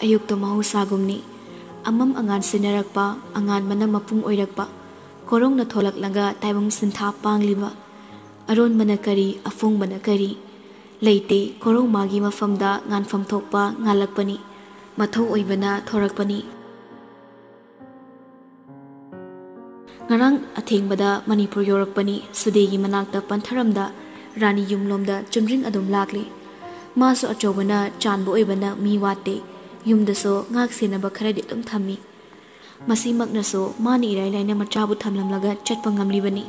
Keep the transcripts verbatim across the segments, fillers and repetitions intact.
ꯑꯌꯨꯛꯇꯣ ꯃꯍꯧꯁꯥꯒꯨꯝꯅꯤ꯫ ꯑꯃꯝ ꯑꯉꯥꯟ ꯁꯤꯟꯅꯔꯛꯄ, ꯑꯉꯥꯟꯕꯅ ꯃꯄꯨꯡ ꯑꯣꯏꯔꯛꯄ, ꯀꯣꯔꯧꯅ ꯊꯣꯛꯂꯛꯂꯒ ꯇꯥꯏꯕꯪ ꯁꯤꯟꯊꯥ ꯄꯥꯡꯂꯤꯕ꯫ ꯑꯔꯣꯟꯕꯅ ꯀꯔꯤ, ꯑꯐꯣꯡꯕꯅ ꯀꯔꯤ? ꯂꯩꯇꯦ, ꯀꯣꯔꯧ ꯃꯥꯒꯤ ꯃꯐꯝꯗ ꯉꯥꯟꯐꯝ ꯊꯣꯛꯄ ꯉꯥꯜꯂꯛꯄꯅꯤ꯫ ꯃꯊꯧ ꯑꯣꯏꯕꯅ ꯊꯣꯔꯛꯄꯅꯤ꯫ ꯉꯔꯥꯡ ꯑꯊꯦꯡꯕꯗ ꯃꯅꯤꯄꯨꯔ ꯌꯧꯔꯛꯄꯅꯤ꯫ ꯁꯨꯗꯦꯒꯤ ꯃꯅꯥꯛꯇ ꯄꯟꯊꯔꯝꯗ ꯔꯥꯅꯤ ꯌꯨꯝꯂꯣꯝꯗ ꯆꯨꯝꯗ꯭ꯔꯤꯡ ꯑꯗꯨꯝ ꯂꯥꯛꯂꯤ꯫ ꯃꯥꯁꯨ ꯑꯆꯧꯕꯅ ꯆꯥꯟꯕ ꯑꯣꯏꯕꯅ ꯃꯤ ꯋꯥꯠꯇꯦ꯫ ꯌꯨꯝꯗꯁꯨ ꯉꯥꯛ ꯁꯦꯟꯅꯕ ꯈꯔꯗꯤ ꯑꯗꯨꯝ ꯊꯝꯃꯤ꯫ ꯃꯁꯤꯃꯛꯅꯁꯨ ꯃꯥꯅ ꯏꯔꯥꯏ ꯂꯥꯏꯅ ꯃꯆꯥꯕꯨ ꯊꯝꯂꯝꯂꯒ ꯆꯠꯄ ꯉꯝꯂꯤꯕꯅꯤ꯫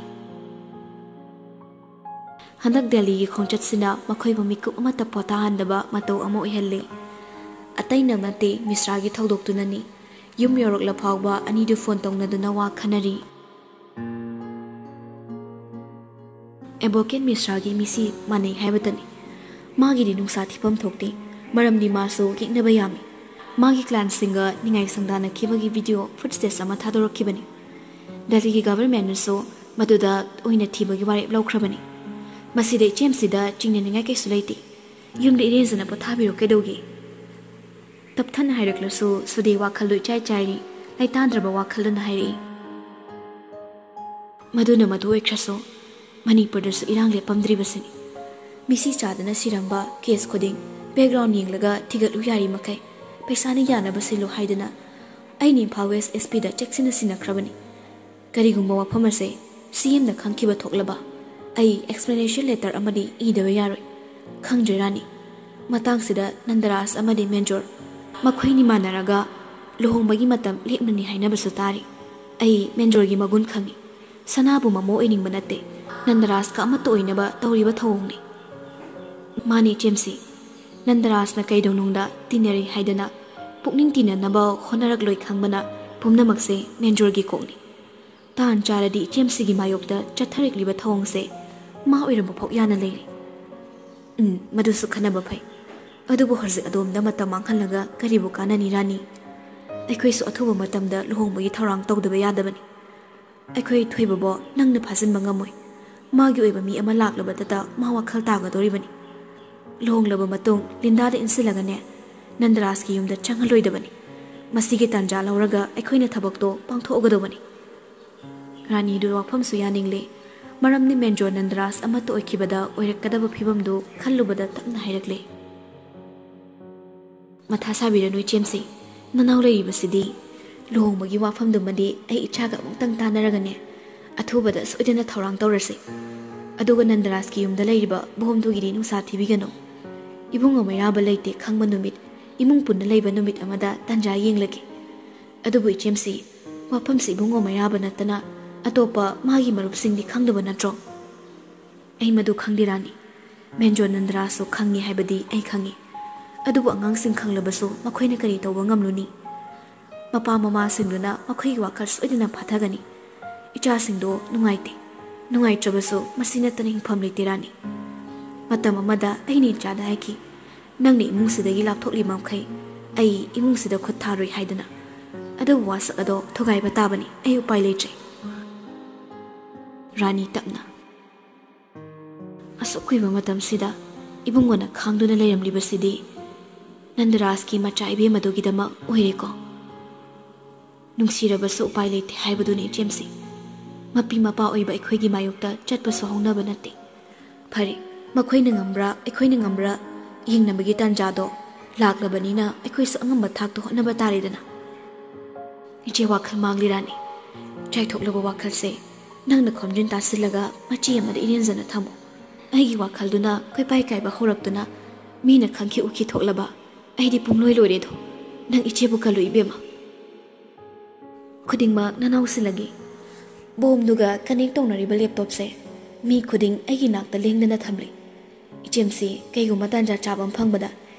ꯍꯟꯗꯛ ꯗꯦꯜꯂꯤꯒꯤ ꯈꯣꯡꯆꯠꯁꯤꯅ ꯃꯈꯣꯏꯕꯨ ꯃꯤꯀꯨꯞ ꯑꯃꯠꯇ ꯄꯣꯊꯥꯍꯟꯗꯕ ꯃꯇꯧ ꯑꯃ ꯑꯣꯏꯍꯜꯂꯤ꯫ ꯑꯇꯩꯅ ꯅꯠꯇꯦ, ꯃꯤꯁ꯭ꯔꯥꯒꯤ ꯊꯧꯗꯣꯛꯇꯨꯅꯅꯤ꯫ ꯌꯨꯝ ꯌꯧꯔꯛꯂ ꯐꯥꯎꯕ ꯑꯅꯤꯗꯨ ꯐꯣꯟ ꯇꯧꯅꯗꯨꯅ ꯋꯥ ꯈꯟꯅꯔꯤ꯫ ꯑꯦꯗꯚꯣꯀꯦꯠ ꯃꯤꯁ꯭ꯔꯥꯒꯤ ꯃꯤꯁꯤ ꯃꯥꯟꯅꯩ ꯍꯥꯏꯕꯇꯅꯤ꯫ ꯃꯥꯒꯤꯗꯤ ꯅꯨꯡꯁꯥ ꯊꯤꯐꯝ ꯊꯣꯛꯇꯦ, ꯃꯔꯝꯗꯤ ꯃꯥꯁꯨ ꯌꯦꯛꯅꯕ ꯌꯥꯝꯃꯤ꯫ ꯃꯥꯒꯤ ꯀ꯭ꯂꯥꯏꯟꯁꯤꯡꯒ ꯅꯤꯡꯉꯥꯏ ꯁꯪꯗꯥꯅꯈꯤꯕꯒꯤ ꯚꯤꯗꯤꯑꯣ ꯐꯨꯠꯁꯇꯦꯖ ꯑꯃ ꯊꯥꯗꯣꯔꯛꯈꯤꯕꯅꯤ꯫ ꯗꯦꯜꯂꯤꯒꯤ ꯒꯚꯔꯟꯃꯦꯟꯠꯅꯁꯨ ꯃꯗꯨꯗ ꯑꯣꯏꯅ ꯊꯤꯕꯒꯤ ꯋꯥꯔꯦꯞ ꯂꯧꯈ꯭ꯔꯕꯅꯤ꯫ ꯃꯁꯤꯗ ꯏꯆꯦꯝꯁꯤꯗ ꯆꯤꯡꯅꯅꯤꯡꯉꯥꯏ ꯀꯩꯁꯨ ꯂꯩꯇꯦ꯫ ꯌꯨꯝꯗ ꯏꯔꯦꯟꯖꯅ ꯄꯣꯊꯥꯕꯤꯔꯣ ꯀꯩꯗꯧꯒꯦ? ꯇꯞꯊꯅ ꯍꯥꯏꯔꯛꯂꯁꯨ ꯁꯨꯗꯦ ꯋꯥꯈꯜꯗꯨ ꯏꯆꯥꯏ ꯆꯥꯏꯔꯤ, ꯂꯩꯇꯥꯟꯗ꯭ꯔꯕ ꯋꯥꯈꯜꯗꯨꯅ ꯍꯥꯏꯔꯛꯏ꯫ ꯃꯗꯨꯅ ꯃꯗꯨ ꯑꯣꯏꯈ꯭ꯔꯁꯨ, ꯃꯅꯤꯄꯨꯔꯗꯁꯨ ꯏꯔꯥꯡ ꯂꯦꯞꯄꯝꯗ꯭ꯔꯤꯕꯁꯤꯅꯤ꯫ ꯃꯤꯁꯤ ꯆꯥꯗꯅ ꯁꯤꯔꯝꯕ ꯀꯦꯁ ꯈꯨꯗꯤꯡ ꯕꯦꯛꯒ꯭ꯔꯥꯎꯟ ꯌꯦꯡꯂꯒ ꯊꯤꯒꯠꯂꯨ ꯌꯥꯔꯤꯃꯈꯩ꯫ ꯄꯩꯁꯥꯅ ꯌꯥꯅꯕ ꯁꯤꯜꯂꯨ ꯍꯥꯏꯗꯨꯅ ꯑꯩꯅ ꯏꯝꯐꯥꯜ ꯋꯦꯁ ꯑꯦꯁ ꯄꯤꯗ ꯆꯦꯛꯁꯤꯟꯅ ꯁꯤꯟꯅꯈ꯭ꯔꯕꯅꯤ꯫ ꯀꯔꯤꯒꯨꯝꯕ ꯋꯥꯐꯝ ꯑꯁꯦ ꯁꯤ ꯑꯦꯝꯅ ꯈꯪꯈꯤꯕ ꯊꯣꯛꯂꯕ, ꯑꯩ ꯑꯦꯛꯁꯄ꯭ꯂꯦꯅꯦꯁꯟ ꯂꯦꯇꯔ ꯑꯃꯗꯤ ꯏꯗꯕ ꯌꯥꯔꯣꯏ꯫ ꯈꯪꯗ꯭ꯔꯦ ꯔꯥꯅꯤ, ꯃꯇꯥꯡꯁꯤꯗ ꯅꯟꯗꯔꯥꯖ ꯑꯃꯗꯤ ꯃꯦꯟꯖꯣꯔ ꯃꯈꯣꯏꯅꯤ ꯃꯥꯟꯅꯔꯒ ꯂꯨꯍꯣꯡꯕꯒꯤ ꯃꯇꯝ ꯂꯦꯞꯅꯅꯤ ꯍꯥꯏꯅꯕꯁꯨ ꯇꯥꯔꯤ꯫ ꯑꯩ ꯃꯦꯟꯖꯣꯔꯒꯤ ꯃꯒꯨꯟ ꯈꯪꯏ꯫ ꯁꯅꯥꯕꯨ ꯃꯃꯧ ꯑꯣꯏꯅꯤꯡꯕ ꯅꯠꯇꯦ, ꯅꯟꯗꯔꯥꯖꯀ ꯑꯃꯠꯇ ꯑꯣꯏꯅꯕ ꯇꯧꯔꯤꯕ ꯊꯧꯑꯣꯡꯅꯤ꯫ ꯃꯥꯅꯤ ꯏꯆꯦꯝꯁꯤ, ꯅꯟꯗꯔꯥꯖꯅ ꯀꯩꯗꯧꯅꯨꯡꯗ ꯇꯤꯟꯅꯔꯤ ꯍꯥꯏꯗꯅ ꯄꯨꯛꯅꯤꯡ ꯇꯤꯟꯅꯅꯕ ꯍꯣꯠꯅꯔꯛꯂꯣꯏ ꯈꯪꯕꯅ ꯄꯨꯝꯅꯃꯛꯁꯦ ꯃꯦꯟꯖꯣꯔꯒꯤ ꯀꯣꯛꯅꯤ꯫ ꯇꯥꯟ ꯆꯥꯔꯗꯤ ꯏꯆꯦꯝꯁꯤꯒꯤ ꯃꯥꯌꯣꯛꯇ ꯆꯠꯊꯔꯛꯂꯤꯕ ꯊꯧꯑꯣꯡꯁꯦ ꯃꯥ ꯑꯣꯏꯔꯝꯕ ꯐꯥꯎ ꯌꯥꯅ ꯂꯩꯔꯤ꯫ ꯎꯝ, ꯃꯗꯨꯁꯨ ꯈꯟꯅꯕ ꯐꯩ꯫ ꯑꯗꯨꯕꯨ ꯍꯧꯖꯤꯛ ꯑꯗꯣꯝꯗ ꯃꯇꯝ ꯃꯥꯡꯍꯜꯂꯒ ꯀꯔꯤꯕꯨ ꯀꯥꯟꯅꯅꯤ ꯔꯥꯅꯤ? ꯑꯩꯈꯣꯏꯁꯨ ꯑꯊꯨꯕ ꯃꯇꯝꯗ ꯂꯨꯍꯣꯡꯕꯒꯤ ꯊꯧꯔꯥꯡ ꯇꯧꯗꯕ ꯌꯥꯗꯕꯅꯤ꯫ ꯑꯩꯈꯣꯏ ꯊꯣꯏꯕꯕꯣ ꯅꯪꯅ ꯐꯥꯖꯤꯟꯕ ꯉꯝꯃꯣꯏ꯫ ꯃꯥꯒꯤ ꯑꯣꯏꯕ ꯃꯤ ꯑꯃ ꯂꯥꯛꯂꯕꯗꯇ ꯃꯥ ꯋꯥꯈꯜ ꯇꯥꯒꯗꯧꯔꯤꯕꯅꯤ꯫ ꯂꯨꯍꯣꯡꯂꯕ ꯃꯇꯨꯡ ꯂꯤꯟꯗꯥꯗ ꯏꯟꯁꯤꯜꯂꯒꯅꯦ, ꯅꯟꯗꯔꯥꯖꯀꯤ ꯌꯨꯝꯗ ꯆꯪꯍꯜꯂꯣꯏꯗꯕꯅꯤ꯫ ꯃꯁꯤꯒꯤ ꯇꯥꯟꯖꯥ ꯂꯧꯔꯒ ꯑꯩꯈꯣꯏꯅ ꯊꯕꯛꯇꯣ ꯄꯥꯡꯊꯣꯛꯑꯒꯗꯧꯕꯅꯤ꯫ ꯔꯥꯅꯤꯗꯨ ꯋꯥꯐꯝꯁꯨ ꯌꯥꯅꯤꯡꯂꯦ, ꯃꯔꯝꯗꯤ ꯃꯦꯟꯖꯣꯔ ꯅꯟꯗꯔꯥꯖ ꯑꯃꯠꯇ ꯑꯣꯏꯈꯤꯕꯗ ꯑꯣꯏꯔꯛꯀꯗꯕ ꯐꯤꯕꯝꯗꯨ ꯈꯜꯂꯨꯕꯗ ꯇꯞꯅ ꯍꯥꯏꯔꯛꯂꯦ꯫ "ꯃꯊꯥ ꯁꯥꯕꯤꯔꯅꯨ ꯏꯆꯦꯝꯁꯤ, ꯅꯅꯥꯎ ꯂꯩꯔꯤꯕꯁꯤꯗꯤ꯫ ꯂꯨꯍꯣꯡꯕꯒꯤ ꯋꯥꯐꯝꯗꯨꯃꯗꯤ ꯑꯩ ꯏꯆꯥꯒ ꯑꯃꯨꯛꯇꯪ ꯇꯥꯟꯅꯔꯒꯅꯦ, ꯑꯊꯨꯕꯗ ꯁꯣꯏꯗꯅ ꯊꯧꯔꯥꯡ ꯇꯧꯔꯁꯤ꯫ ꯑꯗꯨꯒ ꯅꯟꯗꯔꯥꯖꯀꯤ ꯌꯨꯝꯗ ꯂꯩꯔꯤꯕ ꯕꯣꯝꯗꯨꯒꯤꯗꯤ ꯅꯨꯡꯁꯥ ꯊꯤꯕꯤꯒꯅꯨ꯫ ꯏꯕꯨꯡꯉꯣ ꯃꯩꯔꯥꯕ ꯂꯩꯇꯦ ꯈꯪꯕ ꯅꯨꯃꯤꯠ, ꯏꯃꯨꯡ ꯄꯨꯟꯅ ꯂꯩꯕ ꯅꯨꯃꯤꯠ ꯑꯃꯗ ꯇꯥꯟꯖꯥ ꯌꯦꯡꯂꯒꯦ꯫ ꯑꯗꯨꯕꯨ ꯏꯆꯦꯝꯁꯤ, ꯋꯥꯐꯝꯁꯤ ꯏꯕꯨꯡꯉꯣ ꯃꯩꯔꯥꯕ ꯅꯠꯇꯅ ꯑꯇꯣꯞꯄ ꯃꯥꯒꯤ ꯃꯔꯨꯞꯁꯤꯡꯗꯤ ꯈꯪꯗꯕ ꯅꯠꯇ꯭ꯔꯣ?" "ꯑꯩ ꯃꯗꯨ ꯈꯪꯗꯦ ꯔꯥꯅꯤ꯫ ꯃꯦꯟꯖꯣ ꯅꯟꯗꯔꯥꯖꯁꯨ ꯈꯪꯉꯤ ꯍꯥꯏꯕꯗꯤ ꯑꯩ ꯈꯪꯉꯤ꯫ ꯑꯗꯨꯕꯨ ꯑꯉꯥꯡꯁꯤꯡ ꯈꯪꯂꯕꯁꯨ ꯃꯈꯣꯏꯅ ꯀꯔꯤ ꯇꯧꯕ ꯉꯝꯂꯨꯅꯤ? ꯃꯄꯥ ꯃꯃꯥꯁꯤꯡꯗꯨꯅ ꯃꯈꯣꯏꯒꯤ ꯋꯥꯈꯜ ꯁꯣꯏꯗꯅ ꯐꯥꯊꯒꯅꯤ꯫ ꯏꯆꯥꯁꯤꯡꯗꯣ ꯅꯨꯡꯉꯥꯏꯇꯦ꯫ ꯅꯨꯡꯉꯥꯏꯇ꯭ꯔꯕꯁꯨ ꯃꯁꯤ ꯅꯠꯇꯅ ꯍꯤꯡꯐꯝ ꯂꯩꯇꯦ ꯔꯥꯅꯤ꯫ ꯃꯇꯝ ꯑꯃꯗ ꯑꯩꯅ ꯏꯆꯥꯗ ꯍꯥꯏꯈꯤ, 'ꯅꯪꯅ ꯏꯃꯨꯡꯁꯤꯗꯒꯤ ꯂꯥꯞꯊꯣꯛꯂꯤꯕ ꯃꯈꯩ ꯑꯩ ꯏꯃꯨꯡꯁꯤꯗ ꯈꯨꯠ ꯊꯥꯔꯣꯏ' ꯍꯥꯏꯗꯨꯅ꯫ ꯑꯗꯨꯕꯨ ꯋꯥꯁꯛ ꯑꯗꯣ ꯊꯨꯒꯥꯏꯕ ꯇꯥꯕꯅꯤ, ꯑꯩ ꯎꯄꯥꯏ ꯂꯩꯇ꯭ꯔꯦ꯫" ꯔꯥꯅꯤ ꯇꯞꯅ, "ꯑꯁꯨꯛ ꯀꯨꯏꯕ ꯃꯇꯝꯁꯤꯗ ꯏꯕꯨꯡꯉꯣꯅ ꯈꯥꯡꯗꯨꯅ ꯂꯩꯔꯝꯂꯤꯕꯁꯤꯗꯤ ꯅꯟꯗꯔꯥꯖꯀꯤ ꯃꯆꯥ ꯏꯕꯦꯝ ꯑꯗꯨꯒꯤꯗꯃꯛ ꯑꯣꯏꯔꯦꯀꯣ꯫ ꯅꯨꯡꯁꯤꯔꯕꯁꯨ ꯎꯄꯥꯏ ꯂꯩꯇꯦ ꯍꯥꯏꯕꯗꯨꯅꯤ ꯏꯆꯦꯝꯁꯤ꯫ ꯃꯄꯤ ꯃꯄꯥ ꯑꯣꯏꯕ ꯑꯩꯈꯣꯏꯒꯤ ꯃꯥꯌꯣꯛꯇ ꯆꯠꯄꯁꯨ ꯍꯧꯅꯕ ꯅꯠꯇꯦ꯫ ꯐꯔꯦ, ꯃꯈꯣꯏꯅ ꯉꯝꯕ꯭ꯔꯥ, ꯑꯩꯈꯣꯏꯅ ꯉꯝꯕ꯭ꯔꯥ ꯌꯦꯡꯅꯕꯒꯤ ꯇꯥꯟꯖꯥꯗꯣ ꯂꯥꯛꯂꯕꯅꯤꯅ ꯑꯩꯈꯣꯏꯁꯨ ꯑꯉꯝꯕ ꯊꯥꯛꯇ ꯍꯣꯠꯅꯕ ꯇꯥꯔꯦꯗꯅ꯫" "ꯏꯆꯦ ꯋꯥꯈꯜ ꯃꯥꯡꯂꯤ ꯔꯥꯅꯤ꯫ ꯆꯥꯏꯊꯣꯛꯂꯕ ꯋꯥꯈꯜꯁꯦ ꯅꯪꯅ ꯈꯣꯝꯖꯤꯟ ꯇꯥꯁꯤꯜꯂꯒ ꯃꯆꯤ ꯑꯃꯗ ꯏꯔꯦꯟꯖꯅ ꯊꯝꯃꯨ꯫ ꯑꯩꯒꯤ ꯋꯥꯈꯜꯗꯨꯅ ꯀꯣꯏꯄꯥꯏ ꯀꯥꯏꯕ ꯍꯧꯔꯛꯇꯨꯅ ꯃꯤꯅ ꯈꯪꯈꯤ ꯎꯈꯤ ꯊꯣꯛꯂꯕ ꯑꯩꯗꯤ ꯄꯨꯡꯂꯣꯏ ꯂꯣꯏꯔꯦꯗꯣ꯫ ꯅꯪ ꯏꯆꯦꯕꯨ ꯀꯜꯂꯨ ꯏꯕꯦꯝꯃ꯫ ꯈꯨꯗꯤꯡꯃꯛ ꯅꯅꯥꯎ ꯁꯤꯜꯂꯒꯦ꯫" ꯕꯣꯝꯗꯨꯒ ꯀꯅꯦꯛ ꯇꯧꯅꯔꯤꯕ ꯂꯦꯞꯇꯣꯞꯁꯦ ꯃꯤ ꯈꯨꯗꯤꯡ ꯑꯩꯒꯤ ꯅꯥꯛꯇ ꯂꯦꯡꯗꯅ ꯊꯝꯂꯤ꯫ ꯏꯆꯦꯝꯁꯤ, ꯀꯩꯒꯨꯝꯕ ꯇꯥꯟꯖꯥ ꯆꯥꯕ ꯑꯃ ꯐꯪꯕꯗ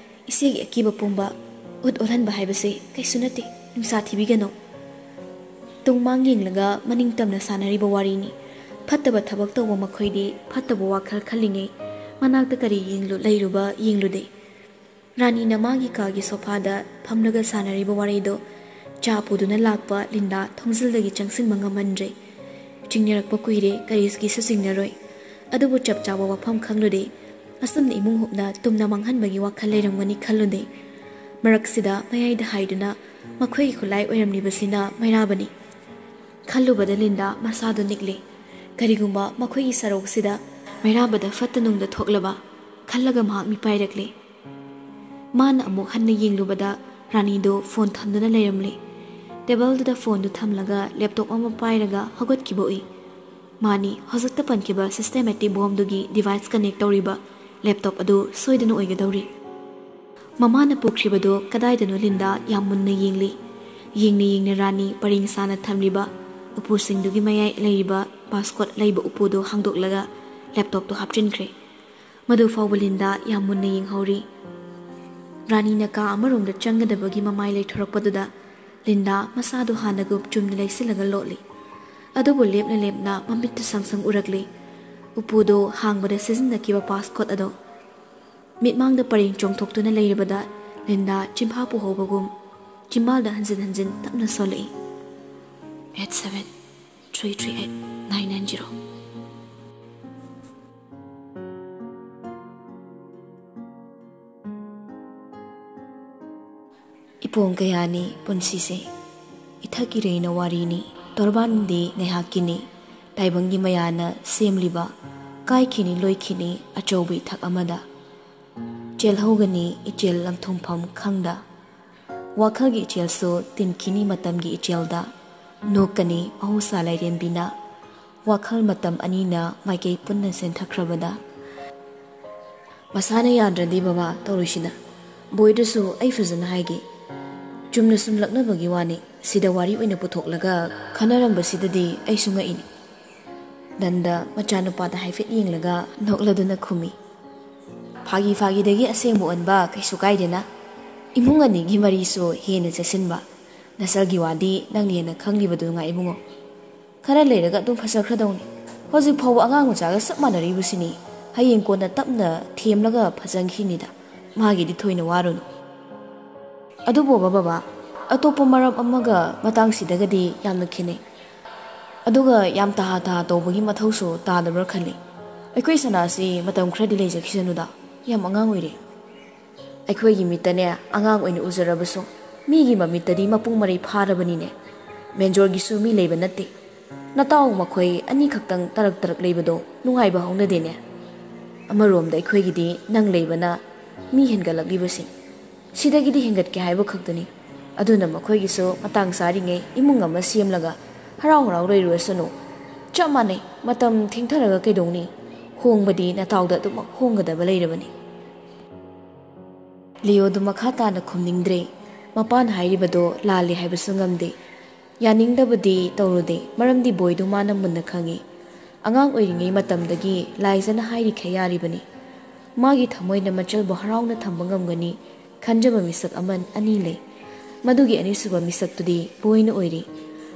ꯏꯆꯦꯒꯤ ꯑꯀꯤꯕ ꯄꯨꯝꯕ ꯎꯠ ꯑꯣꯜꯍꯟꯕ ꯍꯥꯏꯕꯁꯤ ꯀꯩꯁꯨ ꯅꯠꯇꯦ꯫ ꯅꯨꯡꯁꯥ ꯊꯤꯕꯤꯒꯅꯨ꯫ ꯇꯨꯡ ꯃꯥꯡ ꯌꯦꯡꯂꯒ ꯃꯅꯤꯡ ꯇꯝꯅ ꯁꯥꯟꯅꯔꯤꯕ ꯋꯥꯔꯤꯅꯤ꯫ ꯐꯠꯇꯕ ꯊꯕꯛ ꯇꯧꯕ ꯃꯈꯣꯏꯗꯤ ꯐꯠꯇꯕ ꯋꯥꯈꯜ ꯈꯜꯂꯤꯉꯩ ꯃꯅꯥꯛꯇ ꯀꯔꯤ ꯌꯦꯡꯂꯨ-, ꯂꯩꯔꯨꯕ ꯌꯦꯡꯂꯨꯗꯦ꯫ ꯔꯥꯅꯤꯅ ꯃꯥꯒꯤ ꯀꯥꯒꯤ ꯁꯣꯐꯥꯗ ꯐꯝꯂꯒ ꯁꯥꯟꯅꯔꯤꯕ ꯋꯥꯔꯤꯗꯣ ꯆꯥ ꯄꯨꯗꯨꯅ ꯂꯥꯛꯄ ꯂꯤꯟꯗꯥ ꯊꯣꯡꯖꯤꯜꯗꯒꯤ ꯆꯪꯁꯤꯟꯕ ꯉꯝꯍꯟꯗ꯭ꯔꯦ꯫ ꯆꯤꯡꯅꯔꯛꯄ ꯀꯨꯏꯔꯦ, ꯀꯔꯤꯒꯤꯁꯨ ꯆꯤꯡꯅꯔꯣꯏ꯫ ꯑꯗꯨꯕꯨ ꯆꯞ ꯆꯥꯕ ꯋꯥꯐꯝ ꯈꯪꯂꯨꯗꯦ꯫ ꯑꯁꯨꯝꯅ ꯏꯃꯨꯡ ꯍꯨꯞꯅ ꯇꯨꯝꯅ ꯃꯥꯡꯍꯟꯕꯒꯤ ꯋꯥꯈꯜ ꯂꯩꯔꯝꯒꯅꯤ ꯈꯜꯂꯨꯗꯦ꯫ ꯃꯔꯛꯁꯤꯗ ꯃꯌꯥꯏꯗ ꯍꯥꯏꯗꯨꯅ ꯃꯈꯣꯏꯒꯤ ꯈꯨꯠꯂꯥꯏ ꯑꯣꯏꯔꯝꯂꯤꯕꯁꯤꯅ ꯃꯩꯔꯥꯕꯅꯤ꯫ ꯈꯜꯂꯨꯕꯗ ꯂꯤꯟꯗꯥ ꯃꯁꯥꯗꯨ ꯅꯤꯛꯂꯤ꯫ ꯀꯔꯤꯒꯨꯝꯕ ꯃꯈꯣꯏꯒꯤ ꯁꯔꯧꯁꯤꯗ ꯃꯩꯔꯥꯕꯗ ꯐꯠꯇ ꯅꯨꯡꯗ ꯊꯣꯛꯂꯕ ꯈꯜꯂꯒ ꯃꯍꯥꯛ ꯃꯤꯄꯥꯏꯔꯛꯂꯤ꯫ ꯃꯥꯅ ꯑꯃꯨꯛ ꯍꯟꯅ ꯌꯦꯡꯂꯨꯕꯗ ꯔꯥꯅꯤꯗꯨ ꯐꯣꯟ ꯊꯝꯗꯨꯅ ꯂꯩꯔꯝꯂꯤ꯫ ꯇꯦꯕꯜꯗꯨꯗ ꯐꯣꯟꯗꯨ ꯊꯝꯂꯒ ꯂꯦꯞꯇꯣꯞ ꯑꯃ ꯄꯥꯏꯔꯒ ꯍꯧꯒꯠꯈꯤꯕ ꯎꯏ꯫ ꯃꯥꯅꯤ ꯍꯧꯖꯤꯛꯇ ꯄꯟꯈꯤꯕ ꯁꯤꯁꯇꯦꯃꯦꯇꯤꯛ ꯕꯣꯝꯗꯨꯒꯤ ꯗꯤꯚꯥꯏꯁ ꯀꯅꯦꯛ ꯇꯧꯔꯤꯕ ꯂꯦꯞꯇꯣꯞ ꯑꯗꯨ ꯁꯣꯏꯗꯅ ꯑꯣꯏꯒꯗꯧꯔꯤ꯫ ꯃꯃꯥꯅ ꯄꯨꯈ꯭ꯔꯤꯕꯗꯨ ꯀꯗꯥꯏꯗꯅꯣ ꯂꯤꯟꯗꯥ ꯌꯥꯝ ꯃꯨꯟꯅ ꯌꯦꯡꯂꯤ꯫ ꯌꯦꯡꯅ ꯌꯦꯡꯅ ꯔꯥꯅꯤ ꯄꯔꯦꯡ ꯁꯥꯅ ꯊꯝꯂꯤꯕ ꯎꯄꯨꯁꯤꯡꯗꯨꯒꯤ ꯃꯌꯥꯏ ꯂꯩꯔꯤꯕ ꯄꯥꯁꯀꯣꯠ ꯂꯩꯕ ꯎꯄꯨꯗꯨ ꯍꯥꯡꯗꯣꯛꯂꯒ ꯂꯦꯞꯇꯣꯞꯇꯨ ꯍꯥꯞꯆꯤꯟꯈ꯭ꯔꯦ꯫ ꯃꯗꯨ ꯐꯥꯎꯕ ꯂꯤꯟꯗꯥ ꯌꯥꯝ ꯃꯨꯟꯅ ꯌꯦꯡꯍꯧꯔꯤ꯫ ꯔꯥꯅꯤꯅ ꯀꯥ ꯑꯃꯔꯣꯝꯗ ꯆꯪꯒꯗꯕꯒꯤ ꯃꯃꯥꯏ ꯂꯩꯊꯣꯔꯛꯄꯗꯨꯗ ꯂꯤꯟꯗꯥ ꯃꯁꯥꯗꯨ ꯍꯥꯟꯅꯒꯨꯝ ꯆꯨꯝꯅ ꯂꯩꯁꯤꯜꯂꯒ ꯂꯣꯠꯂꯤ꯫ ꯑꯗꯨꯕꯨ ꯂꯦꯞꯅ ꯂꯦꯞꯅ ꯃꯃꯤꯠꯇ ꯁꯪ ꯁꯪ ꯎꯔꯛꯂꯤ꯫ ꯎꯄꯨꯗꯨ ꯍꯥꯡꯕꯗ ꯁꯤꯖꯤꯟꯅꯈꯤꯕ ꯄꯥꯁꯀꯣꯠ ꯑꯗꯣ꯫ ꯃꯤꯠꯃꯥꯡꯗ ꯄꯔꯦꯡ ꯆꯣꯡꯊꯣꯛꯇꯨꯅ ꯂꯩꯔꯕꯗ ꯂꯤꯟꯗꯥ ꯆꯤꯝꯐꯥ ꯄꯨꯍꯧꯕꯒꯨꯝ ꯆꯤꯝꯕꯥꯜꯗ ꯍꯟꯖꯤꯟ ꯍꯟꯖꯤꯟ ꯇꯞꯅ ꯁꯣꯜꯂꯛꯏ꯫ Eight seven three three eight nine nine zero. ꯏꯄꯣꯡ ꯀꯌꯥꯅꯤ ꯄꯨꯟꯁꯤꯁꯦ, ꯏꯊꯛ ꯏꯔꯩꯅ ꯋꯥꯔꯤꯅꯤ, ꯇꯣꯔꯕꯥꯟꯗꯤ ꯉꯥꯏꯍꯥꯛꯀꯤꯅꯤ, ꯇꯥꯏꯕꯪꯒꯤ ꯃꯌꯥꯅ ꯁꯦꯝꯂꯤꯕ, ꯀꯥꯏꯈꯤꯅꯤ ꯂꯣꯏꯈꯤꯅꯤ ꯑꯆꯧꯕ ꯏꯊꯛ ꯑꯃꯗ꯫ ꯆꯦꯜꯍꯧꯒꯅꯤ ꯏꯆꯦꯜ ꯂꯪꯊꯨꯡꯐꯝ ꯈꯪꯗ꯫ ꯋꯥꯈꯜꯒꯤ ꯏꯆꯦꯜꯁꯨ ꯇꯤꯟꯈꯤꯅꯤ ꯃꯇꯝꯒꯤ ꯏꯆꯦꯜꯗ꯫ ꯅꯣꯛꯀꯅꯤ ꯃꯍꯧꯁꯥ ꯂꯥꯏꯔꯦꯝꯕꯤꯅ꯫ ꯋꯥꯈꯜ ꯃꯇꯝ ꯑꯅꯤꯅ ꯃꯥꯏꯀꯩ ꯄꯨꯟꯅ ꯆꯦꯟꯊꯈ꯭ꯔꯕꯗ꯫ ꯃꯁꯥꯅ ꯌꯥꯗ꯭ꯔꯗꯤ ꯕꯕꯥ ꯇꯧꯔꯣꯏꯁꯤꯅ꯫ ꯕꯣꯏꯗꯁꯨ ꯑꯩ ꯐꯖꯅ ꯍꯥꯏꯒꯦ꯫ ꯆꯨꯝꯅ ꯁꯨꯝ ꯂꯛꯅꯕꯒꯤ ꯋꯥꯅꯤ꯫ ꯁꯤꯗ ꯋꯥꯔꯤ ꯑꯣꯏꯅ ꯄꯨꯊꯣꯛꯂꯒ ꯈꯟꯅꯔꯝꯕꯁꯤꯗꯗꯤ ꯑꯩꯁꯨ ꯉꯛꯏꯅꯤ꯫ ꯅꯟꯗ ꯃꯆꯥꯅꯨꯄꯥꯗ ꯍꯥꯏꯐꯦꯠ ꯌꯦꯡꯂꯒ ꯅꯣꯛꯂꯗꯨꯅ ꯈꯨꯝꯃꯤ꯫ ꯐꯥꯒꯤ ꯐꯥꯒꯤꯗꯒꯤ ꯑꯁꯦꯡꯕ ꯑꯣꯟꯕ ꯀꯩꯁꯨ ꯀꯥꯏꯗꯦꯅ꯫ ꯏꯃꯨꯡ ꯑꯅꯤꯒꯤ ꯃꯔꯤꯁꯨ ꯍꯦꯟꯅ ꯆꯦꯁꯤꯟꯕ꯫ ꯅꯁꯜꯒꯤ ꯋꯥꯗꯤ ꯅꯪꯅ ꯍꯦꯟꯅ ꯈꯪꯂꯤꯕꯗꯨ ꯉꯥꯏ ꯏꯕꯨꯡꯉꯣ꯫ ꯈꯔ ꯂꯩꯔꯒ ꯑꯗꯨꯝ ꯐꯖꯈ꯭ꯔꯗꯧꯅꯤ꯫ ꯍꯧꯖꯤꯛ ꯐꯥꯎꯕ ꯑꯉꯥꯡ ꯃꯆꯥꯒ ꯆꯞ ꯃꯥꯟꯅꯔꯤꯕꯁꯤꯅꯤ꯫ ꯍꯌꯦꯡ ꯀꯣꯟꯅ ꯇꯞꯅ ꯊꯦꯝꯂꯒ ꯐꯖꯍꯟꯈꯤꯅꯤꯗ꯫ ꯃꯥꯒꯤꯗꯤ ꯊꯣꯏꯅ ꯋꯥꯔꯨꯅꯨ꯫ ꯑꯗꯨꯕꯨꯕ ꯕꯕꯥ, ꯑꯇꯣꯞꯄ ꯃꯔꯝ ꯑꯃꯒ ꯃꯇꯥꯡꯁꯤꯗꯒꯗꯤ ꯌꯥꯝꯅ ꯈꯦꯠꯅꯩ꯫ ꯑꯗꯨꯒ ꯌꯥꯝ ꯇꯍꯥ ꯇꯍꯥ ꯇꯧꯕꯒꯤ ꯃꯊꯧꯁꯨ ꯇꯥꯗꯕ꯭ꯔꯥ ꯈꯜꯂꯤ꯫ ꯑꯩꯈꯣꯏ ꯁꯅꯥꯁꯤ ꯃꯇꯝ ꯈꯔꯗꯤ ꯂꯩꯖꯈꯤꯁꯅꯨꯗ, ꯌꯥꯝ ꯑꯉꯥꯡ ꯑꯣꯏꯔꯤ꯫ ꯑꯩꯈꯣꯏꯒꯤ ꯃꯤꯠꯇꯅꯦ ꯑꯉꯥꯡ ꯑꯣꯏꯅ ꯎꯖꯔꯕꯁꯨ, ꯃꯤꯒꯤ ꯃꯃꯤꯠꯇꯗꯤ ꯃꯄꯨꯡ ꯃꯔꯩ ꯐꯥꯔꯕꯅꯤꯅꯦ꯫ ꯃꯦꯟꯖꯣꯔꯒꯤꯁꯨ ꯃꯤ ꯂꯩꯕ ꯅꯠꯇꯦ꯫ ꯅꯇꯥꯎ ꯃꯈꯣꯏ ꯑꯅꯤꯈꯛꯇꯪ ꯇꯔꯛ ꯇꯔꯛ ꯂꯩꯕꯗꯣ ꯅꯨꯡꯉꯥꯏꯕ ꯍꯧꯅꯗꯦꯅꯦ꯫ ꯑꯃꯔꯣꯝꯗ ꯑꯩꯈꯣꯏꯒꯤꯗꯤ ꯅꯪ ꯂꯩꯕꯅ ꯃꯤ ꯍꯦꯟꯒꯠꯂꯛꯂꯤꯕꯁꯤ꯫ ꯁꯤꯗꯒꯤꯗꯤ ꯍꯦꯟꯒꯠꯀꯦ ꯍꯥꯏꯕ ꯈꯛꯇꯅꯤ꯫ ꯑꯗꯨꯅ ꯃꯈꯣꯏꯒꯤꯁꯨ ꯃꯇꯥꯡ ꯆꯥꯔꯤꯉꯩ ꯏꯃꯨꯡ ꯑꯃ ꯁꯦꯝꯂꯒ ꯍꯔꯥꯎ ꯍꯔꯥꯎ ꯂꯩꯔꯨꯔꯁꯅꯨ꯫ ꯆꯞ ꯃꯥꯟꯅꯩ, ꯃꯇꯝ ꯊꯦꯡꯊꯔꯒ ꯀꯩꯗꯧꯅꯤ? ꯍꯣꯡꯕꯗꯤ ꯅꯇꯥꯎꯗ ꯑꯗꯨꯃꯛ ꯍꯣꯡꯒꯗꯕ ꯂꯩꯔꯕꯅꯤ꯫ ꯂꯤꯑꯣꯗꯨ ꯃꯈꯥ ꯇꯥꯅ ꯈꯨꯝꯅꯤꯡꯗ꯭ꯔꯦ꯫ ꯃꯄꯥꯅ ꯍꯥꯏꯔꯤꯕꯗꯣ ꯂꯥꯜꯂꯦ ꯍꯥꯏꯕꯁꯨ ꯉꯝꯗꯦ꯫ ꯌꯥꯅꯤꯡꯗꯕꯗꯤ ꯇꯧꯔꯨꯗꯦ, ꯃꯔꯝꯗꯤ ꯕꯣꯏꯗꯨ ꯃꯥꯅ ꯃꯨꯟꯅ ꯈꯪꯏ꯫ ꯑꯉꯥꯡ ꯑꯣꯏꯔꯤꯉꯩ ꯃꯇꯝꯗꯒꯤ ꯂꯥꯏꯖꯅ ꯍꯥꯏꯔꯤꯈꯩ ꯌꯥꯔꯤꯕꯅꯤ꯫ ꯃꯥꯒꯤ ꯊꯃꯣꯏꯅ ꯃꯆꯜꯕꯨ ꯍꯔꯥꯎꯅ ꯊꯝꯕ ꯉꯝꯒꯅꯤ ꯈꯟꯖꯕ ꯃꯤꯁꯛ ꯑꯃ ꯑꯅꯤ ꯂꯩ꯫ ꯃꯗꯨꯒꯤ ꯑꯅꯤꯁꯨꯕ ꯃꯤꯁꯛꯇꯨꯗꯤ ꯕꯣꯏꯅ ꯑꯣꯏꯔꯤ꯫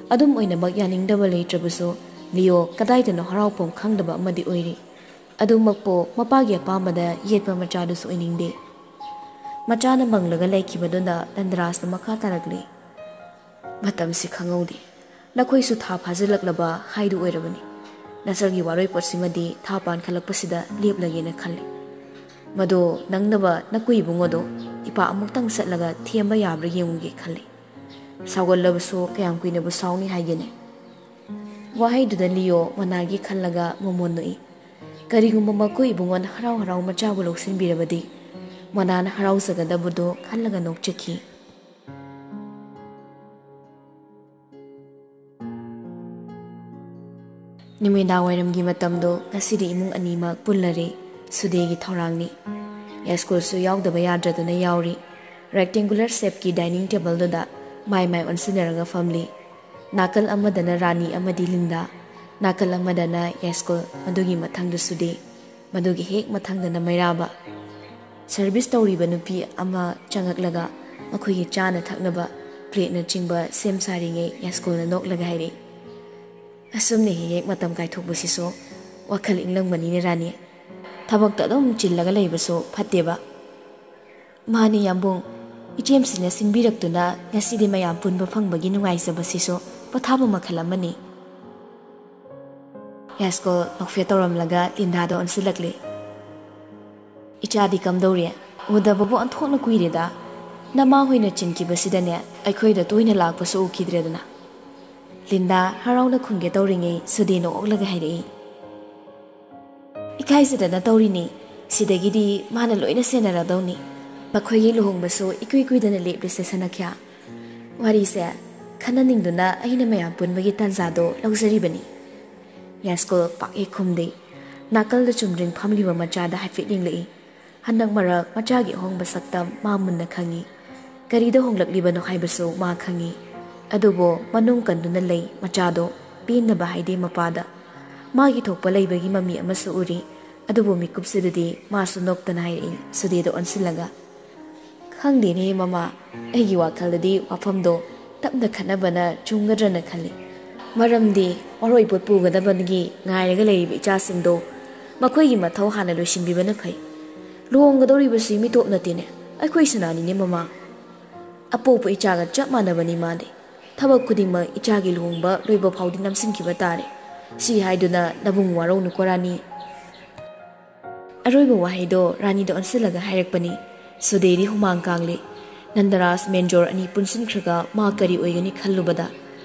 ꯑꯗꯨꯝ ꯑꯣꯏꯅꯃꯛ ꯌꯥꯅꯤꯡꯗꯕ ꯂꯩꯇ꯭ꯔꯕꯁꯨ, ꯂꯤꯑꯣ ꯀꯗꯥꯏꯗꯅꯣ ꯍꯔꯥꯎꯐꯝ ꯈꯪꯗꯕ ꯑꯃꯗꯤ ꯑꯣꯏꯔꯤ꯫ ꯑꯗꯨꯃꯛꯄꯨ ꯃꯄꯥꯒꯤ ꯑꯄꯥꯝꯕꯗ ꯌꯦꯠꯄ ꯃꯆꯥꯗꯨꯁꯨ ꯑꯣꯏꯅꯤꯡꯗꯦ꯫ ꯃꯆꯥꯅ ꯃꯪꯂꯒ ꯂꯩꯈꯤꯕꯗꯨꯅ ꯅꯟꯗꯔꯥꯖꯅ ꯃꯈꯥ ꯇꯥꯔꯛꯂꯤ꯫ ꯃꯇꯝꯁꯤ ꯈꯪꯍꯧꯗꯦ꯫ ꯅꯈꯣꯏꯁꯨ ꯊꯥ ꯐꯥꯖꯤꯜꯂꯛꯂꯕ ꯍꯥꯏꯗꯨ ꯑꯣꯏꯔꯕꯅꯤ꯫ ꯅꯆꯜꯒꯤ ꯋꯥꯔꯣꯏꯄꯣꯠꯁꯤꯃꯗꯤ ꯊꯥ ꯄꯥꯟꯈꯠꯂꯛꯄꯁꯤꯗ ꯂꯦꯞꯂꯒꯦꯅ ꯈꯜꯂꯤ꯫ ꯃꯗꯣ ꯅꯪꯅꯕ ꯅꯀꯨꯏ ꯏꯕꯨꯡꯉꯣꯗꯣ ꯏꯄꯥ ꯑꯃꯨꯛꯇꯪ ꯆꯠꯂꯒ ꯊꯦꯝꯕ ꯌꯥꯕ꯭ꯔꯥ ꯌꯦꯡꯉꯨꯒꯦ ꯈꯜꯂꯤ꯫ ꯁꯥꯎꯒꯜꯂꯕꯁꯨ ꯀꯌꯥꯝ ꯀꯨꯏꯅꯕꯨ ꯁꯥꯎꯅꯤ ꯍꯥꯏꯒꯦꯅꯦ? ꯋꯥꯍꯩꯗꯨꯗ ꯂꯤꯑꯣ ꯃꯅꯥꯒꯤ ꯈꯜꯂꯒ ꯃꯣꯃꯣꯟ ꯅꯣꯛꯏ꯫ ꯀꯔꯤꯒꯨꯝꯕ ꯃꯀꯨꯏ ꯏꯕꯨꯡꯉꯣꯅ ꯍꯔꯥꯎ ꯍꯔꯥꯎ ꯃꯆꯥꯕꯨ ꯂꯧꯁꯤꯟꯕꯤꯔꯕꯗꯤ, ꯃꯅꯥꯅ ꯍꯔꯥꯎꯖꯒꯗꯕꯗꯨ ꯈꯜꯂꯒ ꯅꯣꯛꯆꯈꯤ꯫ ꯅꯨꯃꯤꯗꯥꯡ ꯋꯥꯏꯔꯝꯒꯤ ꯃꯇꯝꯗꯣ ꯉꯁꯤꯗꯤ ꯏꯃꯨꯡ ꯑꯅꯤꯃꯛ ꯄꯨꯜꯂꯔꯦ꯫ ꯁꯨꯗꯦꯒꯤ ꯊꯧꯔꯥꯡꯅꯤ꯫ ꯌꯥꯏꯁ꯭ꯀꯨꯜꯁꯨ ꯌꯥꯎꯗꯕ ꯌꯥꯗ꯭ꯔꯗꯨꯅ ꯌꯥꯎꯔꯤ꯫ ꯔꯦꯛꯇꯦꯡꯒꯨꯂꯔ ꯁꯦꯞꯀꯤ ꯗꯥꯏꯅꯤꯡ ꯇꯦꯕꯜꯗꯨꯗ ꯃꯥꯏ ꯃꯥꯏ ꯑꯣꯟꯁꯤꯟꯅꯔꯒ ꯐꯝꯂꯤ꯫ ꯅꯥꯀꯜ ꯑꯃꯗꯅ ꯔꯥꯅꯤ ꯑꯃꯗꯤ ꯂꯤꯟꯗꯥ, ꯅꯥꯀꯜ ꯑꯃꯗꯅ ꯌꯥꯏꯁ꯭ꯀꯨꯜ, ꯃꯗꯨꯒꯤ ꯃꯊꯪꯗ ꯁꯨꯗꯦ, ꯃꯗꯨꯒꯤ ꯍꯦꯛ ꯃꯊꯪꯗꯅ ꯃꯩꯔꯥꯕ꯫ ꯁꯔꯚꯤꯁ ꯇꯧꯔꯤꯕ ꯅꯨꯄꯤ ꯑꯃ ꯆꯪꯉꯛꯂꯒ ꯃꯈꯣꯏꯒꯤ ꯆꯥꯅ ꯊꯛꯅꯕ ꯄ꯭ꯂꯦꯠꯅꯆꯤꯡꯕ ꯁꯦꯝ ꯁꯥꯔꯤꯉꯩ ꯌꯥꯏꯁ꯭ꯀꯨꯜꯅ ꯅꯣꯛꯂꯒ ꯍꯥꯏꯔꯛꯏ, "ꯑꯁꯨꯝꯅ ꯍꯦꯛ ꯍꯦꯛ ꯃꯇꯝ ꯀꯥꯏꯊꯣꯛꯄꯁꯤꯁꯨ ꯋꯥꯈꯜ ꯏꯪꯂꯝꯒꯅꯤꯅꯦ ꯔꯥꯅꯤ꯫ ꯊꯕꯛꯇ ꯑꯗꯨꯝ ꯆꯤꯜꯂꯒ ꯂꯩꯕꯁꯨ ꯐꯠꯇꯦꯕ꯫" "ꯃꯥꯅꯤ ꯌꯥꯝꯕꯨꯡ, ꯏꯆꯦꯝꯁꯤꯅ ꯁꯤꯟꯕꯤꯔꯛꯇꯨꯅ ꯉꯁꯤꯗꯤ ꯃꯌꯥꯝ ꯄꯨꯟꯕ ꯐꯪꯕꯒꯤ ꯅꯨꯡꯉꯥꯏꯖꯕꯁꯤꯁꯨ ꯄꯣꯊꯥꯕ ꯃꯈꯜ ꯑꯃꯅꯤ꯫" ꯌꯥꯏꯁ꯭ꯀꯨꯜ ꯅꯣꯛꯐꯦꯠ ꯇꯧꯔꯝꯂꯒ ꯂꯤꯟꯗꯥꯗ ꯑꯣꯟꯁꯤꯜꯂꯛꯂꯤ꯫ "ꯏꯆꯥꯗꯤ ꯀꯝꯗꯧꯔꯤ? "ꯎꯗꯕꯕꯨ ꯑꯣꯟꯊꯣꯛꯅ ꯀꯨꯏꯔꯦꯗ꯫ ꯅꯃꯥ ꯍꯣꯏꯅ ꯆꯤꯟꯈꯤꯕꯁꯤꯗꯅꯦ ꯑꯩꯈꯣꯏꯗ ꯇꯣꯏꯅ ꯂꯥꯛꯄꯁꯨ ꯎꯈꯤꯗ꯭ꯔꯦꯗꯅ꯫" ꯂꯤꯟꯗꯥ ꯍꯔꯥꯎꯅ ꯈꯨꯝꯒꯦ ꯇꯧꯔꯤꯉꯩ ꯁꯨꯗꯦ ꯅꯣꯛꯂꯒ ꯍꯥꯏꯔꯛꯏ, "ꯏꯀꯥꯏꯖꯗꯅ ꯇꯧꯔꯤꯅꯤ꯫ ꯁꯤꯗꯒꯤꯗꯤ ꯃꯥꯅ ꯂꯣꯏꯅ ꯁꯦꯟꯅꯔꯗꯧꯅꯤ꯫ ꯃꯈꯣꯏꯒꯤ ꯂꯨꯍꯣꯡꯕꯁꯨ ꯏꯀꯨꯏ ꯀꯨꯏꯗꯅ ꯂꯦꯞꯂꯁꯦ ꯁꯅꯥꯈ꯭ꯌꯥ꯫" ꯋꯥꯔꯤꯁꯦ ꯈꯟꯅꯅꯤꯡꯗꯨꯅ ꯑꯩꯅ ꯃꯌꯥꯝ ꯄꯨꯟꯕꯒꯤ ꯇꯥꯟꯖꯥꯗꯣ ꯂꯧꯖꯔꯤꯕꯅꯤ꯫ ꯌꯥꯏꯁ꯭ꯀꯨꯜ ꯄꯥꯛ ꯍꯦꯛ ꯈꯨꯝꯗꯦ꯫ ꯅꯥꯀꯜꯗ ꯆꯨꯝꯗ꯭ꯔꯤꯡ ꯐꯝꯂꯤꯕ ꯃꯆꯥꯗ ꯍꯥꯏꯐꯦꯠ ꯌꯦꯡꯂꯛꯏ꯫ ꯍꯟꯗꯛ ꯃꯔꯛ ꯃꯆꯥꯒꯤ ꯑꯍꯣꯡꯕ ꯁꯛꯇꯝ ꯃꯥ ꯃꯨꯟꯅ ꯈꯪꯏ꯫ ꯀꯔꯤꯗ ꯍꯣꯡꯂꯛꯂꯤꯕꯅꯣ ꯍꯥꯏꯕꯁꯨ ꯃꯥ ꯈꯪꯏ꯫ ꯑꯗꯨꯕꯨ ꯃꯅꯨꯡ ꯀꯟꯗꯨꯅ ꯂꯩ ꯃꯆꯥꯗꯣ, ꯄꯦꯟꯗꯕ ꯍꯥꯏꯗꯦ ꯃꯄꯥꯗ꯫ ꯃꯥꯒꯤ ꯊꯣꯛꯄ ꯂꯩꯕꯒꯤ ꯃꯃꯤ ꯑꯃꯁꯨ ꯎꯔꯤ꯫ ꯑꯗꯨꯕꯨ ꯃꯤꯀꯨꯞꯁꯤꯗꯗꯤ ꯃꯥꯁꯨ ꯅꯣꯛꯇꯅ ꯍꯥꯏꯔꯛꯏ, ꯁꯨꯗꯦꯗ ꯑꯣꯟꯁꯤꯜꯂꯒ, "ꯈꯪꯗꯦꯅꯦ ꯃꯃꯥ, ꯑꯩꯒꯤ ꯋꯥꯈꯜꯗꯗꯤ ꯋꯥꯐꯝꯗꯣ ꯇꯞꯅ ꯈꯠꯅꯕꯅ ꯆꯨꯝꯒꯗ꯭ꯔꯅ ꯈꯜꯂꯤ꯫ ꯃꯔꯝꯗꯤ ꯃꯔꯣꯏ ꯄꯣꯠ ꯄꯨꯒꯗꯕꯗꯒꯤ ꯉꯥꯏꯔꯒ ꯂꯩꯔꯤꯕ ꯏꯆꯥꯁꯤꯡꯗꯣ ꯃꯈꯣꯏꯒꯤ ꯃꯊꯧ ꯍꯥꯟꯅ ꯂꯣꯏꯁꯤꯟꯕꯤꯕꯅ ꯐꯩ꯫ ꯂꯨꯍꯣꯡꯒꯗꯧꯔꯤꯕꯁꯤ ꯃꯤꯇꯣꯞ ꯅꯠꯇꯦꯅꯦ, ꯑꯩꯈꯣꯏ ꯁꯅꯥꯅꯤꯅꯦ ꯃꯃꯥ꯫ ꯑꯄꯣꯛꯄ ꯏꯆꯥꯒ ꯆꯞ ꯃꯥꯟꯅꯕꯅꯤ ꯃꯥꯗꯤ꯫ ꯊꯕꯛ ꯈꯨꯗꯤꯡꯃꯛ ꯏꯆꯥꯒꯤ ꯂꯨꯍꯣꯡꯕ ꯂꯣꯏꯕ ꯐꯥꯎꯗꯤ ꯅꯝꯁꯤꯟꯈꯤꯕ ꯇꯥꯔꯦ꯫ ꯁꯤ ꯍꯥꯏꯗꯨꯅ ꯅꯕꯨꯡ ꯋꯥꯔꯧꯅꯨꯀꯣ ꯔꯥꯅꯤ꯫" ꯑꯔꯣꯏꯕ ꯋꯥꯍꯩꯗꯣ ꯔꯥꯅꯤꯗ ꯑꯣꯟꯁꯤꯜꯂꯒ ꯍꯥꯏꯔꯛꯄꯅꯤ꯫ ꯁꯨꯗꯦꯗꯤ ꯍꯨꯃꯥꯡ ꯀꯥꯡꯂꯦ꯫ ꯅꯟꯗꯔꯥꯖ ꯃꯦꯟꯖꯣꯔ ꯑꯅꯤ ꯄꯨꯟꯁꯤꯟꯈ꯭ꯔꯒ ꯃꯥ ꯀꯔꯤ ꯑꯣꯏꯒꯅꯤ ꯈꯜꯂꯨꯕꯗ꯫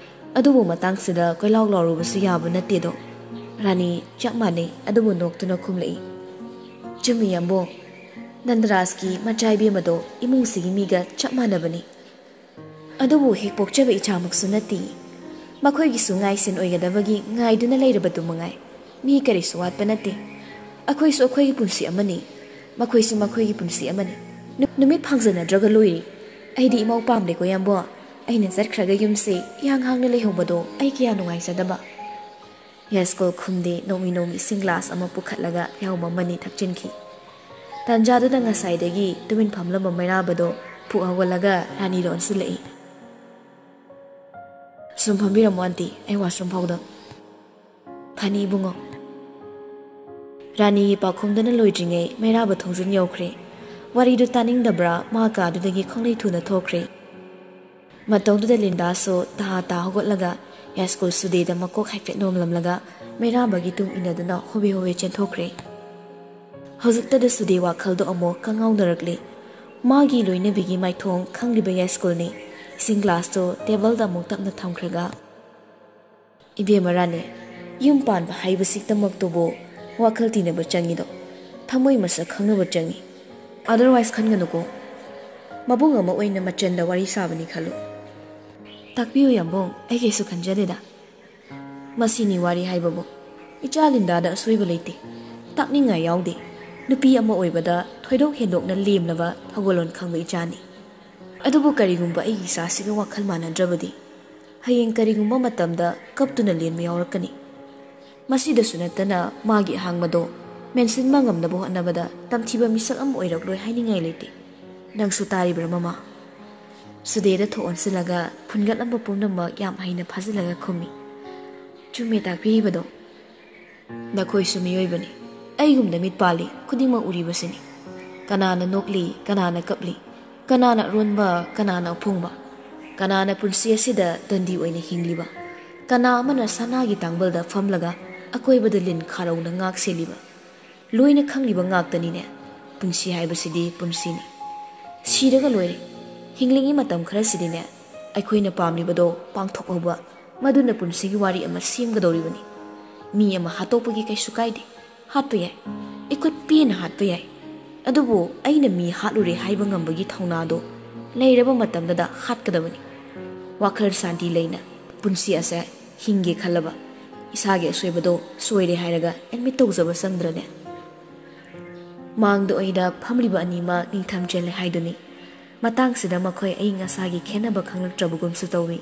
ꯑꯗꯨꯕꯨ ꯃꯇꯥꯡꯁꯤꯗ ꯀꯣꯏꯂꯥꯎ ꯂꯥꯎꯔꯨꯕꯁꯨ ꯌꯥꯕ ꯅꯠꯇꯦꯗꯣ꯫ ꯔꯥꯅꯤ ꯆꯞ ꯃꯥꯟꯅꯩ, ꯑꯗꯨꯕꯨ ꯅꯣꯛꯇꯨꯅ ꯈꯨꯝꯂꯛꯏ, "ꯆꯨꯝꯃꯤ ꯌꯥꯝꯕꯣ, ꯅꯟꯗꯔꯥꯖꯀꯤ ꯃꯆꯥ ꯏꯕꯦꯝꯃꯗꯣ ꯏꯃꯨꯡꯁꯤꯒꯤ ꯃꯤꯒ ꯆꯞ ꯃꯥꯟꯅꯕꯅꯤ꯫ ꯑꯗꯨꯕꯨ ꯍꯦꯛ ꯄꯣꯛꯆꯕ ꯏꯆꯥꯃꯛꯁꯨ ꯅꯠꯇꯦ꯫ ꯃꯈꯣꯏꯒꯤꯁꯨ ꯉꯥꯏꯁꯦꯟ ꯑꯣꯏꯒꯗꯕꯒꯤ ꯉꯥꯏꯗꯨꯅ ꯂꯩꯔꯕꯗꯨ ꯃꯉꯥꯏ꯫ ꯃꯤ ꯀꯔꯤꯁꯨ ꯋꯥꯠꯄ ꯅꯠꯇꯦ꯫ ꯑꯩꯈꯣꯏꯁꯨ ꯑꯩꯈꯣꯏꯒꯤ ꯄꯨꯟꯁꯤ ꯑꯃꯅꯤ, ꯃꯈꯣꯏꯁꯨ ꯃꯈꯣꯏꯒꯤ ꯄꯨꯟꯁꯤ ꯑꯃꯅꯤ꯫ ꯅꯨ-, ꯅꯨꯃꯤꯠ ꯐꯥꯡꯖꯅꯗ꯭ꯔꯒ ꯂꯣꯏꯔꯦ꯫ ꯑꯩꯗꯤ ꯏꯃꯧ ꯄꯥꯝꯗꯦꯀꯣ ꯌꯥꯝꯕꯣ꯫ ꯑꯩꯅ ꯆꯠꯈ꯭ꯔꯒ ꯌꯨꯝꯁꯦ ꯏꯍꯥꯡ ꯍꯥꯡꯅ ꯂꯩꯍꯧꯕꯗꯣ ꯑꯩ ꯀꯌꯥ ꯅꯨꯡꯉꯥꯏꯖꯗꯕ꯫" ꯌꯥꯏꯁ꯭ꯀꯨꯜ ꯈꯨꯝꯗꯦ꯫ ꯅꯣꯡꯃꯤ ꯅꯣꯡꯃꯤ ꯏꯁꯤꯡ ꯒ꯭ꯂꯥꯁ ꯑꯃ ꯄꯨꯈꯠꯂꯒ ꯌꯥꯍꯧꯕꯝ ꯑꯃꯅꯤ ꯊꯛꯆꯤꯟꯈꯤ꯫ ꯇꯥꯟꯖꯥꯗꯨꯗ ꯉꯁꯥꯏꯗꯒꯤ ꯇꯨꯃꯤꯟ ꯐꯝꯂꯝꯕ ꯃꯩꯔꯥꯕꯗꯣ ꯐꯨꯛ ꯍꯧꯒꯠꯂꯒ ꯔꯥꯅꯤꯗ ꯑꯣꯟꯁꯤꯜꯂꯛꯏ꯫ "ꯁꯨꯝ ꯐꯝꯕꯤꯔꯝꯃꯣ ꯑꯟꯇꯤ, ꯑꯩ ꯋꯥꯁꯔꯨꯝ ꯐꯥꯎꯗ꯫" "ꯐꯅꯤ ꯏꯕꯨꯡꯉꯣ꯫" ꯔꯥꯅꯤꯒꯤ ꯄꯥꯎꯈꯨꯝꯗꯨꯅ ꯂꯣꯏꯗ꯭ꯔꯤꯉꯩ ꯃꯩꯔꯥꯕ ꯊꯣꯡꯖꯤꯟ ꯌꯧꯈ꯭ꯔꯦ꯫ ꯋꯥꯔꯤꯗꯨ ꯇꯥꯅꯤꯡꯗꯕ꯭ꯔꯥ ꯃꯥ ꯀꯥꯗꯨꯗꯒꯤ ꯈꯪꯂꯩ ꯊꯨꯅ ꯊꯣꯛꯈ꯭ꯔꯦ꯫ ꯃꯇꯧꯗꯨꯗ ꯂꯤꯟꯗꯥꯁꯨ ꯇꯍꯥ ꯇꯥ ꯍꯧꯒꯠꯂꯒ ꯌꯥꯏꯁ꯭ꯀꯨꯜ ꯁꯨꯗꯦꯗ ꯃꯀꯣꯛ ꯍꯥꯏꯐꯦꯠ ꯅꯣꯝꯂꯝꯂꯒ ꯃꯩꯔꯥꯕꯒꯤ ꯇꯨꯡ ꯏꯟꯅꯗꯨꯅ ꯍꯣꯕꯦ ꯍꯣꯕꯦ ꯆꯦꯟꯊꯣꯛꯈ꯭ꯔꯦ꯫ ꯍꯧꯖꯤꯛꯇꯗ ꯁꯨꯗꯦ ꯋꯥꯈꯜꯗꯣ ꯑꯃꯨꯛ ꯀꯉꯥꯎꯅꯔꯛꯂꯦ꯫ ꯃꯥꯒꯤ ꯂꯣꯏꯅꯕꯤꯒꯤ ꯃꯥꯏꯊꯣꯡ ꯈꯪꯂꯤꯕ ꯌꯥꯏꯁ꯭ꯀꯨꯜꯅꯤ꯫ ꯏꯁꯤꯡ ꯒ꯭ꯂꯥꯁꯇꯨ ꯇꯦꯕꯜꯗ ꯑꯃꯨꯛ ꯇꯞꯅ ꯊꯝꯈ꯭ꯔꯒ, "ꯏꯕꯦꯝꯃ ꯔꯥꯅꯤ, ꯌꯨꯝ ꯄꯥꯟꯕ ꯍꯥꯏꯕꯁꯤꯗꯃꯛꯇꯨꯕꯨ ꯋꯥꯈꯜ ꯇꯤꯟꯅꯕ ꯆꯪꯉꯤꯗꯣ, ꯊꯃꯣꯏ ꯃꯁꯛ ꯈꯪꯅꯕ ꯆꯪꯉꯤ꯫ Otherwise ꯈꯟꯒꯅꯨꯀꯣ꯫ ꯃꯕꯨꯡ ꯑꯃ ꯑꯣꯏꯅ ꯃꯆꯟꯗ ꯋꯥꯔꯤ ꯁꯥꯕꯅꯤ ꯈꯜꯂꯨ꯫" "ꯇꯥꯛꯄꯤꯌꯨ ꯌꯥꯝꯕꯨꯡ, ꯑꯩ ꯀꯩꯁꯨ ꯈꯟꯖꯗꯦꯗ꯫" "ꯃꯁꯤꯅꯤ ꯋꯥꯔꯤ ꯍꯥꯏꯕꯕꯨ꯫ ꯏꯆꯥ ꯂꯤꯟꯗꯥꯗ ꯑꯁꯣꯏꯕ ꯂꯩꯇꯦ, ꯇꯥꯛꯅꯤꯡꯉꯥꯏ ꯌꯥꯎꯗꯦ꯫ ꯅꯨꯄꯤ ꯑꯃ ꯑꯣꯏꯕꯗ ꯊꯣꯏꯗꯣꯛ ꯍꯦꯟꯗꯣꯛꯅ ꯂꯦꯝꯂꯕ ꯊꯧꯒꯜꯂꯣꯟ ꯈꯪꯕ ꯏꯆꯥꯅꯤ꯫ ꯑꯗꯨꯕꯨ ꯀꯔꯤꯒꯨꯝꯕ ꯑꯩꯒꯤ ꯏꯆꯥꯁꯤꯒ ꯋꯥꯈꯜ ꯃꯥꯟꯅꯗ꯭ꯔꯕꯗꯤ, ꯍꯌꯦꯡ ꯀꯔꯤꯒꯨꯝꯕ ꯃꯇꯝꯗ ꯀꯞꯇꯨꯅ ꯂꯦꯟꯕ ꯌꯥꯎꯔꯛꯀꯅꯤ꯫ ꯃꯁꯤꯗꯁꯨ ꯅꯠꯇꯅ ꯃꯥꯒꯤ ꯑꯍꯥꯡꯕꯗꯣ ꯃꯦꯟꯁꯤꯟꯕ ꯉꯝꯅꯕ ꯍꯣꯠꯅꯕꯗ ꯇꯝꯊꯤꯕ ꯃꯤꯁꯛ ꯑꯃ ꯑꯣꯏꯔꯛꯂꯣꯏ ꯍꯥꯏꯅꯤꯡꯉꯥꯏ ꯂꯩꯇꯦ꯫ ꯅꯪꯁꯨ ꯇꯥꯔꯤꯕ꯭ꯔꯥ, ꯃꯃꯥ?" ꯁꯨꯗꯦꯗ ꯊꯣꯛ ꯑꯣꯟꯁꯤꯜꯂꯒ ꯐꯨꯟꯒꯠꯂꯝꯕ ꯄꯨꯝꯅꯃꯛ ꯌꯥꯝ ꯍꯩꯅ ꯐꯥꯖꯤꯜꯂꯒ ꯈꯨꯝꯃꯤ꯫ "ꯆꯨꯝꯃꯦ ꯇꯥꯛꯄꯤꯔꯤꯕꯗꯣ꯫ ꯅꯈꯣꯏꯁꯨ ꯃꯤꯑꯣꯏꯕꯅꯤ꯫ ꯑꯩꯒꯨꯝꯅ ꯃꯤꯠ ꯄꯥꯜꯂꯤ, ꯈꯨꯗꯤꯡꯃꯛ ꯎꯔꯤꯕꯁꯤꯅꯤ꯫ ꯀꯅꯥꯅ ꯅꯣꯛꯂꯤ, ꯀꯅꯥꯅ ꯀꯞꯂꯤ, ꯀꯅꯥꯅ ꯑꯔꯣꯟꯕ, ꯀꯅꯥꯅ ꯑꯐꯣꯡꯕ, ꯀꯅꯥꯅ ꯄꯨꯟꯁꯤ ꯑꯁꯤꯗ ꯗꯟꯗꯤ ꯑꯣꯏꯅ ꯍꯤꯡꯂꯤꯕ, ꯀꯅꯥ ꯑꯃꯅ ꯁꯅꯥꯒꯤ ꯇꯥꯡꯕꯜꯗ ꯐꯝꯂꯒ ꯑꯀꯣꯏꯕꯗ ꯂꯤꯟ ꯈꯥꯔꯧꯅ ꯉꯥꯛ ꯁꯦꯜꯂꯤꯕ, ꯂꯣꯏꯅ ꯈꯪꯂꯤꯕ ꯉꯥꯛꯇꯅꯤꯅꯦ꯫ ꯄꯨꯟꯁꯤ ꯍꯥꯏꯕꯁꯤꯗꯤ ꯄꯨꯟꯁꯤꯅꯤ꯫ ꯁꯤꯔꯒ ꯂꯣꯏꯔꯦ꯫ ꯍꯤꯡꯂꯤꯉꯩ ꯃꯇꯝ ꯈꯔꯁꯤꯗꯤꯅꯦ, ꯑꯩꯈꯣꯏꯅ ꯄꯥꯝꯂꯤꯕꯗꯣ ꯄꯥꯡꯊꯣꯛꯍꯧꯕ, ꯃꯗꯨꯅ ꯄꯨꯟꯁꯤꯒꯤ ꯋꯥꯔꯤ ꯑꯃ ꯁꯦꯝꯒꯗꯧꯔꯤꯕꯅꯤ꯫ ꯃꯤ ꯑꯃ ꯍꯥꯠꯇꯣꯛꯄꯒꯤ ꯀꯩꯁꯨ ꯀꯥꯏꯗꯦ, ꯍꯥꯠꯄ ꯌꯥꯏ꯫ ꯏꯈꯨꯠ ꯄꯦꯟꯅ ꯍꯥꯠꯄ ꯌꯥꯏ꯫ ꯑꯗꯨꯕꯨ ꯑꯩꯅ ꯃꯤ ꯍꯥꯠꯂꯨꯔꯦ ꯍꯥꯏꯕ ꯉꯝꯕꯒꯤ ꯊꯧꯅꯥꯗꯣ ꯂꯩꯔꯕ ꯃꯇꯝꯗꯨꯗ ꯍꯥꯠꯀꯗꯕꯅꯤ꯫ ꯋꯥꯈꯜ ꯁꯥꯟꯇꯤ ꯂꯩꯅ ꯄꯨꯟꯁꯤ ꯑꯁꯦ ꯍꯤꯡꯒꯦ ꯈꯜꯂꯕ, ꯏꯁꯥꯒꯤ ꯑꯁꯣꯏꯕꯗꯣ ꯁꯣꯏꯔꯦ ꯍꯥꯏꯔꯒ ꯑꯦꯗꯃꯤꯠ ꯇꯧꯖꯕ ꯆꯪꯗ꯭ꯔꯅꯦ?" ꯃꯥꯡꯗ ꯑꯣꯏꯗ ꯐꯝꯂꯤꯕ ꯑꯅꯤꯃꯛ ꯅꯤꯡꯊꯝ ꯆꯦꯜꯂꯦ ꯍꯥꯏꯗꯨꯅꯤ꯫ ꯃꯇꯥꯡꯁꯤꯗ ꯃꯈꯣꯏ ꯑꯏꯪ ꯑꯁꯥꯒꯤ ꯈꯦꯠꯅꯕ ꯈꯪꯂꯛꯇ꯭ꯔꯕꯒꯨꯝꯁꯨ ꯇꯧꯏ꯫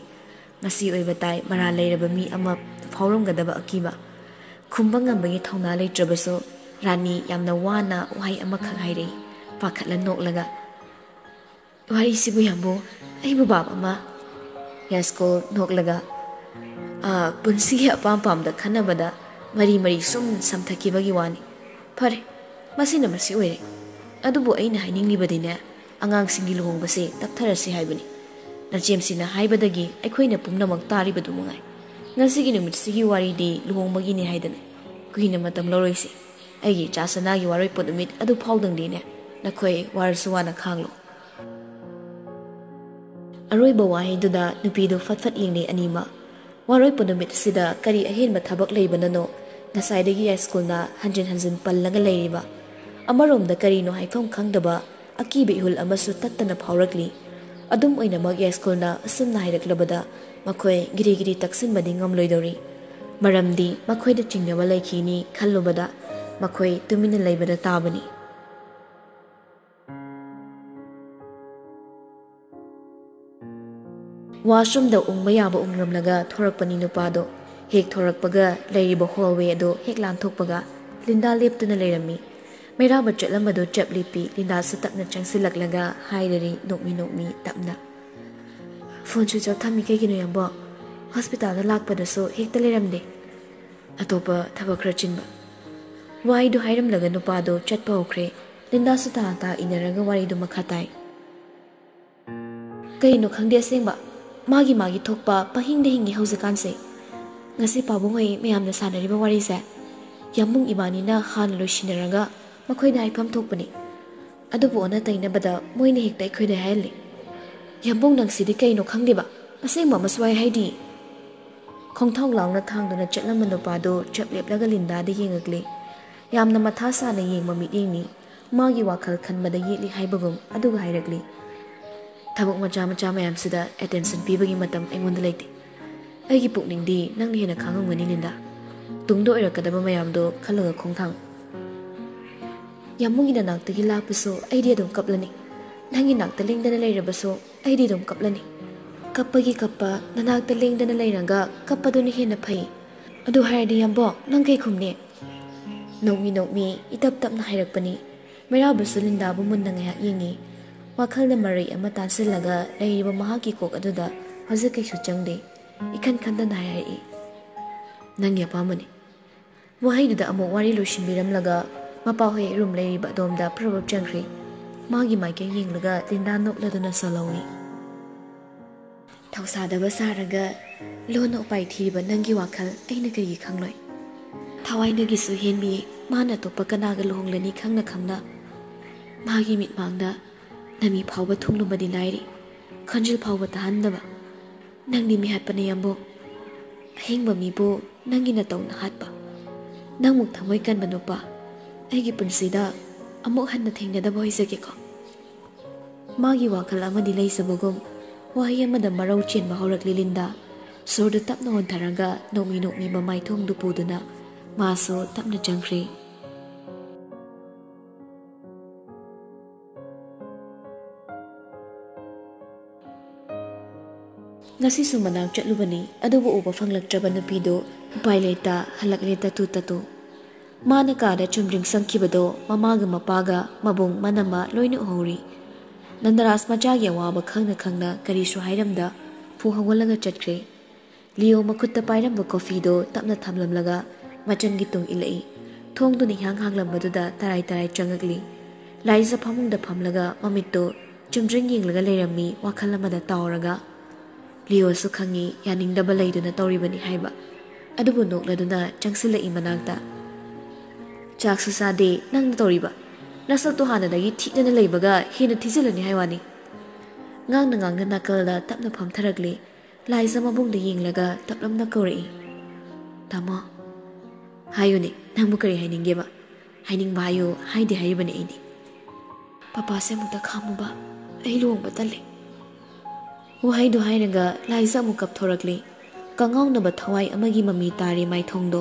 ꯉꯁꯤ ꯑꯣꯏꯕ ꯇꯥꯏ ꯃꯔꯥꯜ ꯂꯩꯔꯕ ꯃꯤ ꯑꯃ ꯐꯥꯎꯔꯝꯒꯗꯕ ꯑꯀꯤꯕ꯫ ꯈꯨꯝꯕ ꯉꯝꯕꯒꯤ ꯊꯧꯅꯥ ꯂꯩꯇ꯭ꯔꯕꯁꯨ ꯔꯥꯅꯤ ꯌꯥꯝꯅ ꯋꯥꯅ ꯋꯥꯍꯩ ꯑꯃꯈꯛ ꯍꯥꯏꯔꯛꯏ, ꯄꯥꯈꯠꯂ ꯅꯣꯛꯂꯒ꯫ "ꯋꯥꯔꯤꯁꯤꯕꯨ ꯌꯥꯝꯕꯨꯡ, ꯑꯩꯕꯨ ꯕꯥꯞ ꯑꯃ?" ꯌꯥꯏꯁ꯭ꯀꯨꯜ ꯅꯣꯛꯂꯒ, "ꯑꯥ, ꯄꯨꯟꯁꯤꯒꯤ ꯑꯄꯥꯝ ꯄꯥꯝꯗ ꯈꯟꯅꯕꯗ ꯃꯔꯤ ꯃꯔꯤ ꯁꯨꯝ ꯁꯝꯊꯈꯤꯕꯒꯤ ꯋꯥꯅꯤ꯫ ꯐꯔꯦ, ꯃꯁꯤꯅ ꯃꯁꯤ ꯑꯣꯏꯔꯦ꯫ ꯑꯗꯨꯕꯨ ꯑꯩꯅ ꯍꯥꯏꯅꯤꯡꯂꯤꯕꯗꯤꯅꯦ, ꯑꯉꯥꯡꯁꯤꯡꯒꯤ ꯂꯨꯍꯣꯡꯕꯁꯦ ꯇꯞꯊꯔꯁꯤ ꯍꯥꯏꯕꯅꯤ꯫ ꯅꯆꯦꯝꯁꯤꯅ ꯍꯥꯏꯕꯗꯒꯤ ꯑꯩꯈꯣꯏꯅ ꯄꯨꯝꯅꯃꯛ ꯇꯥꯔꯤꯕꯗꯨ ꯃꯉꯥꯏ꯫ ꯉꯁꯤꯒꯤ ꯅꯨꯃꯤꯠꯁꯤꯒꯤ ꯋꯥꯔꯤꯗꯤ ꯂꯨꯍꯣꯡꯕꯒꯤꯅꯤ ꯍꯥꯏꯗꯅ ꯀꯨꯏꯅ ꯃꯇꯝ ꯂꯧꯔꯣꯏꯁꯤ꯫ ꯑꯩꯒꯤ ꯏꯆꯥ ꯁꯅꯥꯒꯤ ꯋꯥꯔꯣꯏꯄꯣꯠ ꯅꯨꯃꯤꯠ ꯑꯗꯨ ꯐꯥꯎꯗꯪꯗꯤꯅꯦ, ꯅꯈꯣꯏ ꯋꯥꯔꯁꯨ ꯋꯥꯅ ꯈꯥꯡꯂꯣ꯫ ꯑꯔꯣꯏꯕ ꯋꯥꯍꯩꯗꯨꯗ ꯅꯨꯄꯤꯗꯨ ꯐꯠ ꯐꯠ ꯌꯦꯡꯅꯩ ꯑꯅꯤꯃꯛ꯫ ꯋꯥꯔꯣꯏꯄꯣꯠ ꯅꯨꯃꯤꯠ ꯑꯁꯤꯗ ꯀꯔꯤ ꯑꯍꯦꯟꯕ ꯊꯕꯛ ꯂꯩꯕꯅꯅꯣ ꯉꯁꯥꯏꯗꯒꯤ ꯌꯥꯏꯁ꯭ꯀꯨꯜꯅ ꯍꯟꯖꯤꯟ ꯍꯟꯖꯤꯟ ꯄꯜꯂꯒ ꯂꯩꯔꯤꯕ? ꯑꯃꯔꯣꯝꯗ ꯀꯔꯤꯅꯣ ꯍꯥꯏꯐꯝ ꯈꯪꯗꯕ ꯑꯀꯤꯕ ꯏꯍꯨꯜ ꯑꯃꯁꯨ ꯇꯠꯇꯅ ꯐꯥꯎꯔꯛꯂꯤ꯫ ꯑꯗꯨꯝ ꯑꯣꯏꯅꯃꯛ ꯌꯥꯏꯁ꯭ꯀꯨꯜꯅ ꯑꯁꯨꯝꯅ ꯍꯥꯏꯔꯛꯂꯕꯗ ꯃꯈꯣꯏ ꯒꯤꯔꯤ ꯒꯤꯔꯤ ꯇꯛꯁꯤꯟꯕꯗꯤ ꯉꯝꯂꯣꯏꯗꯧꯔꯤ꯫ ꯃꯔꯝꯗꯤ ꯃꯈꯣꯏꯗ ꯆꯤꯡꯅꯕ ꯂꯩꯈꯤꯅꯤ ꯈꯜꯂꯨꯕꯗ ꯃꯈꯣꯏ ꯇꯨꯃꯤꯟꯅ ꯂꯩꯕꯗ ꯇꯥꯕꯅꯤ꯫ ꯋꯥꯁꯔꯨꯝꯗ ꯎꯪꯕ ꯌꯥꯕ ꯎꯪꯂꯝꯂꯒ ꯊꯣꯔꯛꯄꯅꯤ ꯅꯨꯄꯥꯗꯣ꯫ ꯍꯦꯛ ꯊꯣꯔꯛꯄꯒ ꯂꯩꯔꯤꯕ ꯍꯣꯜꯋꯦ ꯑꯗꯨ ꯍꯦꯛ ꯂꯥꯟꯊꯣꯛꯄꯒ ꯂꯤꯟꯗꯥ ꯂꯦꯞꯇꯨꯅ ꯂꯩꯔꯝꯃꯤ꯫ ꯃꯩꯔꯥꯕ ꯆꯠꯂꯝꯕꯗꯨ ꯆꯞ ꯂꯦꯞꯄꯤ꯫ ꯂꯤꯟꯗꯥꯁꯨ ꯇꯞꯅ ꯆꯪꯁꯤꯜꯂꯛꯂꯒ ꯍꯥꯏꯔꯔꯤ ꯅꯣꯛꯃꯤ ꯅꯣꯛꯃꯤ ꯇꯞꯅ꯫ "ꯐꯣꯟ ꯁ꯭ꯋꯤꯆ ꯑꯣꯐ ꯊꯝꯃꯤ ꯀꯩꯒꯤꯅꯣ ꯌꯥꯝꯕꯣ? ꯍꯣꯁꯄꯤꯇꯥꯜꯗ ꯂꯥꯛꯄꯗꯁꯨ ꯍꯦꯛꯇ ꯂꯩꯔꯝꯗꯦ꯫ ꯑꯇꯣꯞꯄ ꯊꯕꯛ ꯈꯔ ꯆꯤꯟꯕ꯫" ꯋꯥꯍꯩꯗꯨ ꯍꯥꯏꯔꯝꯂꯒ ꯅꯨꯄꯥꯗꯨ ꯆꯠꯄ ꯍꯧꯈ꯭ꯔꯦ꯫ ꯂꯤꯟꯗꯥꯁꯨ ꯇꯥ ꯇꯥ ꯏꯟꯅꯔꯒ ꯋꯥꯔꯤꯗꯨ ꯃꯈꯥ ꯇꯥꯏ꯫ "ꯀꯩꯅꯣ ꯈꯪꯗꯦ ꯑꯁꯦꯡꯕ꯫ ꯃꯥꯒꯤ ꯃꯥꯒꯤ ꯊꯣꯛꯄ ꯄꯪꯍꯤꯡꯗ ꯍꯤꯡꯉꯤ ꯍꯧꯖꯤꯛꯀꯥꯟꯁꯦ꯫ ꯉꯁꯤ ꯄꯥꯕꯨꯡ ꯍꯣꯏ ꯃꯌꯥꯝꯅ ꯁꯥꯟꯅꯔꯤꯕ ꯋꯥꯔꯤꯁꯦ ꯌꯥꯝꯕꯨꯡ ꯏꯕꯥꯅꯤꯅ ꯍꯥꯟꯅ ꯂꯣꯏꯁꯤꯟꯅꯔꯒ ꯃꯈꯣꯏꯗ ꯍꯥꯏꯐꯝ ꯊꯣꯛꯄꯅꯤ꯫ ꯑꯗꯨꯕꯨ ꯑꯣꯟꯅ ꯇꯩꯅꯕꯗ ꯃꯣꯏꯅ ꯍꯦꯛꯇ ꯑꯩꯈꯣꯏꯗ ꯍꯥꯏꯍꯜꯂꯤ꯫ ꯌꯥꯝꯕꯨꯡ ꯅꯪꯁꯤꯗꯤ ꯀꯩꯅꯣ ꯈꯪꯗꯦꯕ꯫ ꯑꯁꯦꯡꯕ ꯑꯃꯁꯨ ꯍꯥꯏ ꯍꯥꯏꯗꯤ꯫" ꯈꯣꯡꯊꯥꯡ ꯂꯥꯎꯅ ꯊꯥꯡꯗꯨꯅ ꯆꯠꯂꯝꯕ ꯅꯨꯄꯥꯗꯨ ꯆꯞ ꯂꯦꯞꯂꯒ ꯂꯤꯟꯗꯥꯗ ꯌꯦꯡꯉꯛꯂꯤ꯫ ꯌꯥꯝꯅ ꯃꯊꯥ ꯁꯥꯅ ꯌꯦꯡꯕ ꯃꯤꯠꯌꯦꯡꯅꯤ꯫ ꯃꯥꯒꯤ ꯋꯥꯈꯜ ꯈꯟꯕꯗ ꯌꯦꯠꯂꯤ ꯍꯥꯏꯕꯒꯨꯝ ꯑꯗꯨꯒ ꯍꯥꯏꯔꯛꯂꯤ, "ꯊꯕꯛ ꯃꯆꯥ ꯃꯆꯥ ꯃꯌꯥꯝꯁꯤꯗ ꯑꯦꯇꯦꯟꯁꯟ ꯄꯤꯕꯒꯤ ꯃꯇꯝ ꯑꯩꯉꯣꯟꯗ ꯂꯩꯇꯦ꯫ ꯑꯩꯒꯤ ꯄꯨꯛꯅꯤꯡꯗꯤ ꯅꯪꯅ ꯍꯦꯟꯅ ꯈꯪꯉꯝꯒꯅꯤ ꯂꯤꯟꯗꯥ꯫ ꯇꯨꯡꯗ ꯑꯣꯏꯔꯛꯀꯗꯕ ꯃꯌꯥꯝꯗꯣ ꯈꯜꯂꯒ ꯈꯣꯡꯊꯥꯡ꯫ ꯌꯥꯝꯕꯨꯡꯒꯤ ꯅꯅꯥꯛꯇꯒꯤ ꯂꯥꯞꯄꯁꯨ ꯑꯩꯗꯤ ꯑꯗꯨꯝ ꯀꯞꯂꯅꯤ꯫ ꯅꯪꯒꯤ ꯅꯥꯛꯇ ꯂꯦꯡꯗꯅ ꯂꯩꯔꯕꯁꯨ ꯑꯩꯗꯤ ꯑꯗꯨꯝ ꯀꯞꯂꯅꯤ꯫ ꯀꯞꯄꯒꯤ ꯀꯞꯄ, ꯅꯅꯥꯛꯇ ꯂꯦꯡꯗꯅ ꯂꯩꯔꯒ ꯀꯞꯄꯗꯨꯅ ꯍꯦꯟꯅ ꯐꯩ꯫ ꯑꯗꯨ ꯍꯥꯏꯔꯗꯤ ꯌꯥꯝꯕꯣ, ꯅꯪ ꯀꯩ ꯈꯨꯝꯅꯤ?" ꯅꯣꯛꯃꯤ ꯅꯣꯛꯃꯤ ꯏꯇꯞ ꯇꯞꯅ ꯍꯥꯏꯔꯛꯄꯅꯤ꯫ ꯃꯩꯔꯥꯕꯁꯨ ꯂꯤꯟꯗꯥꯕꯨ ꯃꯨꯟꯅ ꯉꯥꯏꯍꯥꯛ ꯌꯦꯡꯉꯤ꯫ ꯋꯥꯈꯜꯅ ꯃꯔꯩ ꯑꯃ ꯇꯥꯟꯁꯤꯜꯂꯒ ꯂꯩꯔꯤꯕ ꯃꯍꯥꯛꯀꯤ ꯀꯣꯛ ꯑꯗꯨꯗ ꯍꯧꯖꯤꯛ ꯀꯩꯁꯨ ꯆꯪꯗꯦ꯫ ꯏꯈꯟ ꯈꯟꯗꯅ ꯍꯥꯏꯔꯛꯏ, "ꯅꯪꯒꯤ ꯑꯄꯥꯝꯕꯅꯤ꯫" ꯋꯥꯍꯩꯗꯨꯗ ꯑꯃꯨꯛ ꯋꯥꯔꯤ ꯂꯣꯏꯁꯤꯟꯕꯤꯔꯝꯂꯒ ꯃꯄꯥ ꯍꯣꯏ ꯔꯨꯝ ꯂꯩꯔꯤꯕ ꯑꯗꯣꯝꯗ ꯄ꯭ꯔꯚꯞ ꯆꯪꯈ꯭ꯔꯤ꯫ ꯃꯥꯒꯤ ꯃꯥꯏꯀꯩ ꯌꯦꯡꯂꯒ ꯂꯤꯟꯗꯥ ꯅꯣꯛꯂꯗꯨꯅ ꯁꯣꯜꯍꯧꯏ꯫ "ꯊꯧꯁꯥꯗꯕ ꯁꯥꯔꯒ ꯂꯣꯟꯅ ꯎꯄꯥꯏ ꯊꯤꯔꯤꯕ ꯅꯪꯒꯤ ꯋꯥꯈꯜ ꯑꯩꯅ ꯀꯩꯒꯤ ꯈꯪꯂꯣꯏ? ꯊꯋꯥꯏꯅꯒꯤꯁꯨ ꯍꯦꯟꯕꯤ ꯃꯥꯅ ꯑꯇꯣꯞꯄ ꯀꯅꯥꯒ ꯂꯨꯍꯣꯡꯂꯅꯤ ꯈꯪꯅ ꯈꯪꯅ ꯃꯥꯒꯤ ꯃꯤꯠꯃꯥꯡꯗ ꯅꯃꯤ ꯐꯥꯎꯕ ꯊꯨꯡꯂꯨꯕꯗꯤ ꯂꯥꯏꯔꯤ, ꯈꯟꯖꯤꯜ ꯐꯥꯎꯕ ꯇꯥꯍꯟꯗꯕ꯫ ꯅꯪꯗꯤ ꯃꯤꯍꯥꯠꯄꯅ ꯌꯥꯝꯕꯨꯡ꯫ ꯑꯍꯤꯡꯕ ꯃꯤꯕꯨ ꯅꯪꯒꯤ ꯅꯇꯧꯅ ꯍꯥꯠꯄ꯫ ꯅꯪꯃꯨꯛ ꯊꯃꯣꯏ ꯀꯟꯕ ꯅꯨꯄꯥ ꯑꯩꯒꯤ ꯄꯨꯟꯁꯤꯗ ꯑꯃꯨꯛ ꯍꯟꯅ ꯊꯦꯡꯅꯗꯕ ꯑꯣꯏꯖꯒꯦꯀꯣ꯫ ꯃꯥꯒꯤ ꯋꯥꯈꯜ ꯑꯃꯗꯤ ꯂꯩꯖꯕꯒꯨꯝ ꯋꯥꯍꯩ ꯑꯃꯗ ꯃꯔꯧ ꯆꯦꯟꯕ ꯍꯧꯔꯛꯂꯤ ꯂꯤꯟꯗꯥ꯫ ꯁꯣꯔꯗꯨ ꯇꯞꯅ ꯍꯣꯟꯊꯔꯒ ꯅꯣꯛꯃꯤ ꯅꯣꯛꯃꯤ ꯃꯃꯥꯏꯊꯣꯡꯗꯨ ꯄꯨꯗꯨꯅ ꯃꯥꯁꯨ ꯇꯞꯅ ꯆꯪꯈ꯭ꯔꯦ꯫ ꯉꯁꯤꯁꯨ ꯃꯅꯥꯛ ꯆꯠꯂꯨꯕꯅꯤ, ꯑꯗꯨꯕꯨ ꯎꯕ ꯐꯪꯂꯛꯇ꯭ꯔꯕ ꯅꯨꯄꯤꯗꯨ ꯎꯄꯥꯏ ꯂꯩꯇ ꯍꯜꯂꯛꯂꯦ ꯇꯥꯇꯨ ꯇꯥꯇꯨ꯫ ꯃꯥꯅ ꯀꯥꯗ ꯆꯨꯝꯗ꯭ꯔꯤꯡ ꯆꯪꯈꯤꯕꯗꯣ ꯃꯃꯥꯒ ꯃꯄꯥꯒ ꯃꯕꯨꯡ ꯃꯅꯝꯃ ꯂꯣꯏꯅ ꯎꯍꯧꯔꯤ꯫ ꯅꯟꯗꯔꯥꯖ ꯃꯆꯥꯒꯤ ꯑꯋꯥꯕ ꯈꯪꯅ ꯈꯪꯅ ꯀꯔꯤꯁꯨ ꯍꯥꯏꯔꯝꯗ ꯐꯨ ꯍꯧꯒꯠꯂꯒ ꯆꯠꯈ꯭ꯔꯦ꯫ ꯂꯤꯌꯣ ꯃꯈꯨꯠꯇ ꯄꯥꯏꯔꯝꯕ ꯀꯣꯐꯤꯗꯣ ꯇꯞꯅ ꯊꯝꯂꯝꯂꯒ ꯃꯆꯟꯒꯤ ꯇꯨꯡ ꯏꯜꯂꯛꯏ꯫ ꯊꯣꯡꯗꯨꯅ ꯏꯍꯥꯡ ꯍꯥꯡꯂꯝꯕꯗꯨꯗ ꯇꯔꯥꯏ ꯇꯔꯥꯏ ꯆꯪꯉꯛꯂꯤ꯫ ꯂꯥꯏꯖ ꯐꯃꯨꯡꯗ ꯐꯝꯂꯒ ꯃꯃꯤꯠꯇꯣ ꯆꯨꯝꯗ꯭ꯔꯤꯡ ꯌꯦꯡꯂꯒ ꯂꯩꯔꯝꯃꯤ, ꯋꯥꯈꯜ ꯑꯃꯗ ꯇꯥꯎꯔꯒ꯫ ꯂꯤꯌꯣꯁꯨ ꯈꯪꯉꯤ ꯌꯥꯅꯤꯡꯗꯕ ꯂꯩꯗꯨꯅ ꯇꯧꯔꯤꯕꯅꯤ ꯍꯥꯏꯕ, ꯑꯗꯨꯕꯨ ꯅꯣꯛꯂꯗꯨꯅ ꯆꯪꯁꯤꯜꯂꯛꯏ ꯃꯅꯥꯛꯇ꯫ "ꯆꯥꯛꯁꯨ ꯆꯥꯗꯦ, ꯅꯪꯅ ꯇꯧꯔꯤꯕ? ꯅꯁꯛꯇꯣ ꯍꯥꯟꯅꯗꯒꯤ ꯊꯤꯗꯅ ꯂꯩꯕꯒ ꯍꯦꯟꯅ ꯊꯤꯖꯤꯜꯂꯅꯤ ꯍꯥꯏ ꯋꯥꯅꯤ꯫" ꯉꯥꯡꯅ ꯉꯥꯡꯅ ꯅꯥꯀꯜꯗ ꯇꯞꯅ ꯐꯝꯊꯔꯛꯂꯦ꯫ ꯂꯥꯏꯖ ꯃꯕꯨꯡꯗ ꯌꯦꯡꯂꯒ ꯇꯞꯂꯞꯅ ꯀꯧꯔꯛꯏ, "ꯇꯥꯃꯣ꯫" "ꯍꯥꯏꯌꯨꯅꯦ, ꯅꯪꯕꯨ ꯀꯔꯤ ꯍꯥꯏꯅꯤꯡꯒꯦꯕ? ꯍꯥꯏꯅꯤꯡꯕ ꯍꯥꯏꯌꯨ, ꯍꯥꯏꯗꯤ ꯍꯥꯏꯔꯤꯕꯅꯦ ꯑꯩꯗꯤ꯫" "ꯄꯄꯥꯁꯦ ꯑꯃꯨꯛꯇ ꯈꯥꯝꯃꯨꯕ, ꯑꯩ ꯂꯨꯍꯣꯡꯕ ꯇꯜꯂꯦ꯫" ꯋꯥꯍꯩꯗꯨ ꯍꯥꯏꯔꯒ ꯂꯥꯏꯖ ꯑꯃꯨꯛ ꯀꯞꯊꯣꯔꯛꯂꯤ꯫ ꯀꯉꯥꯎꯅꯕ ꯊꯋꯥꯏ ꯑꯃꯒꯤ ꯃꯃꯤ ꯇꯥꯔꯤ ꯃꯥꯏꯊꯣꯡꯗꯣ꯫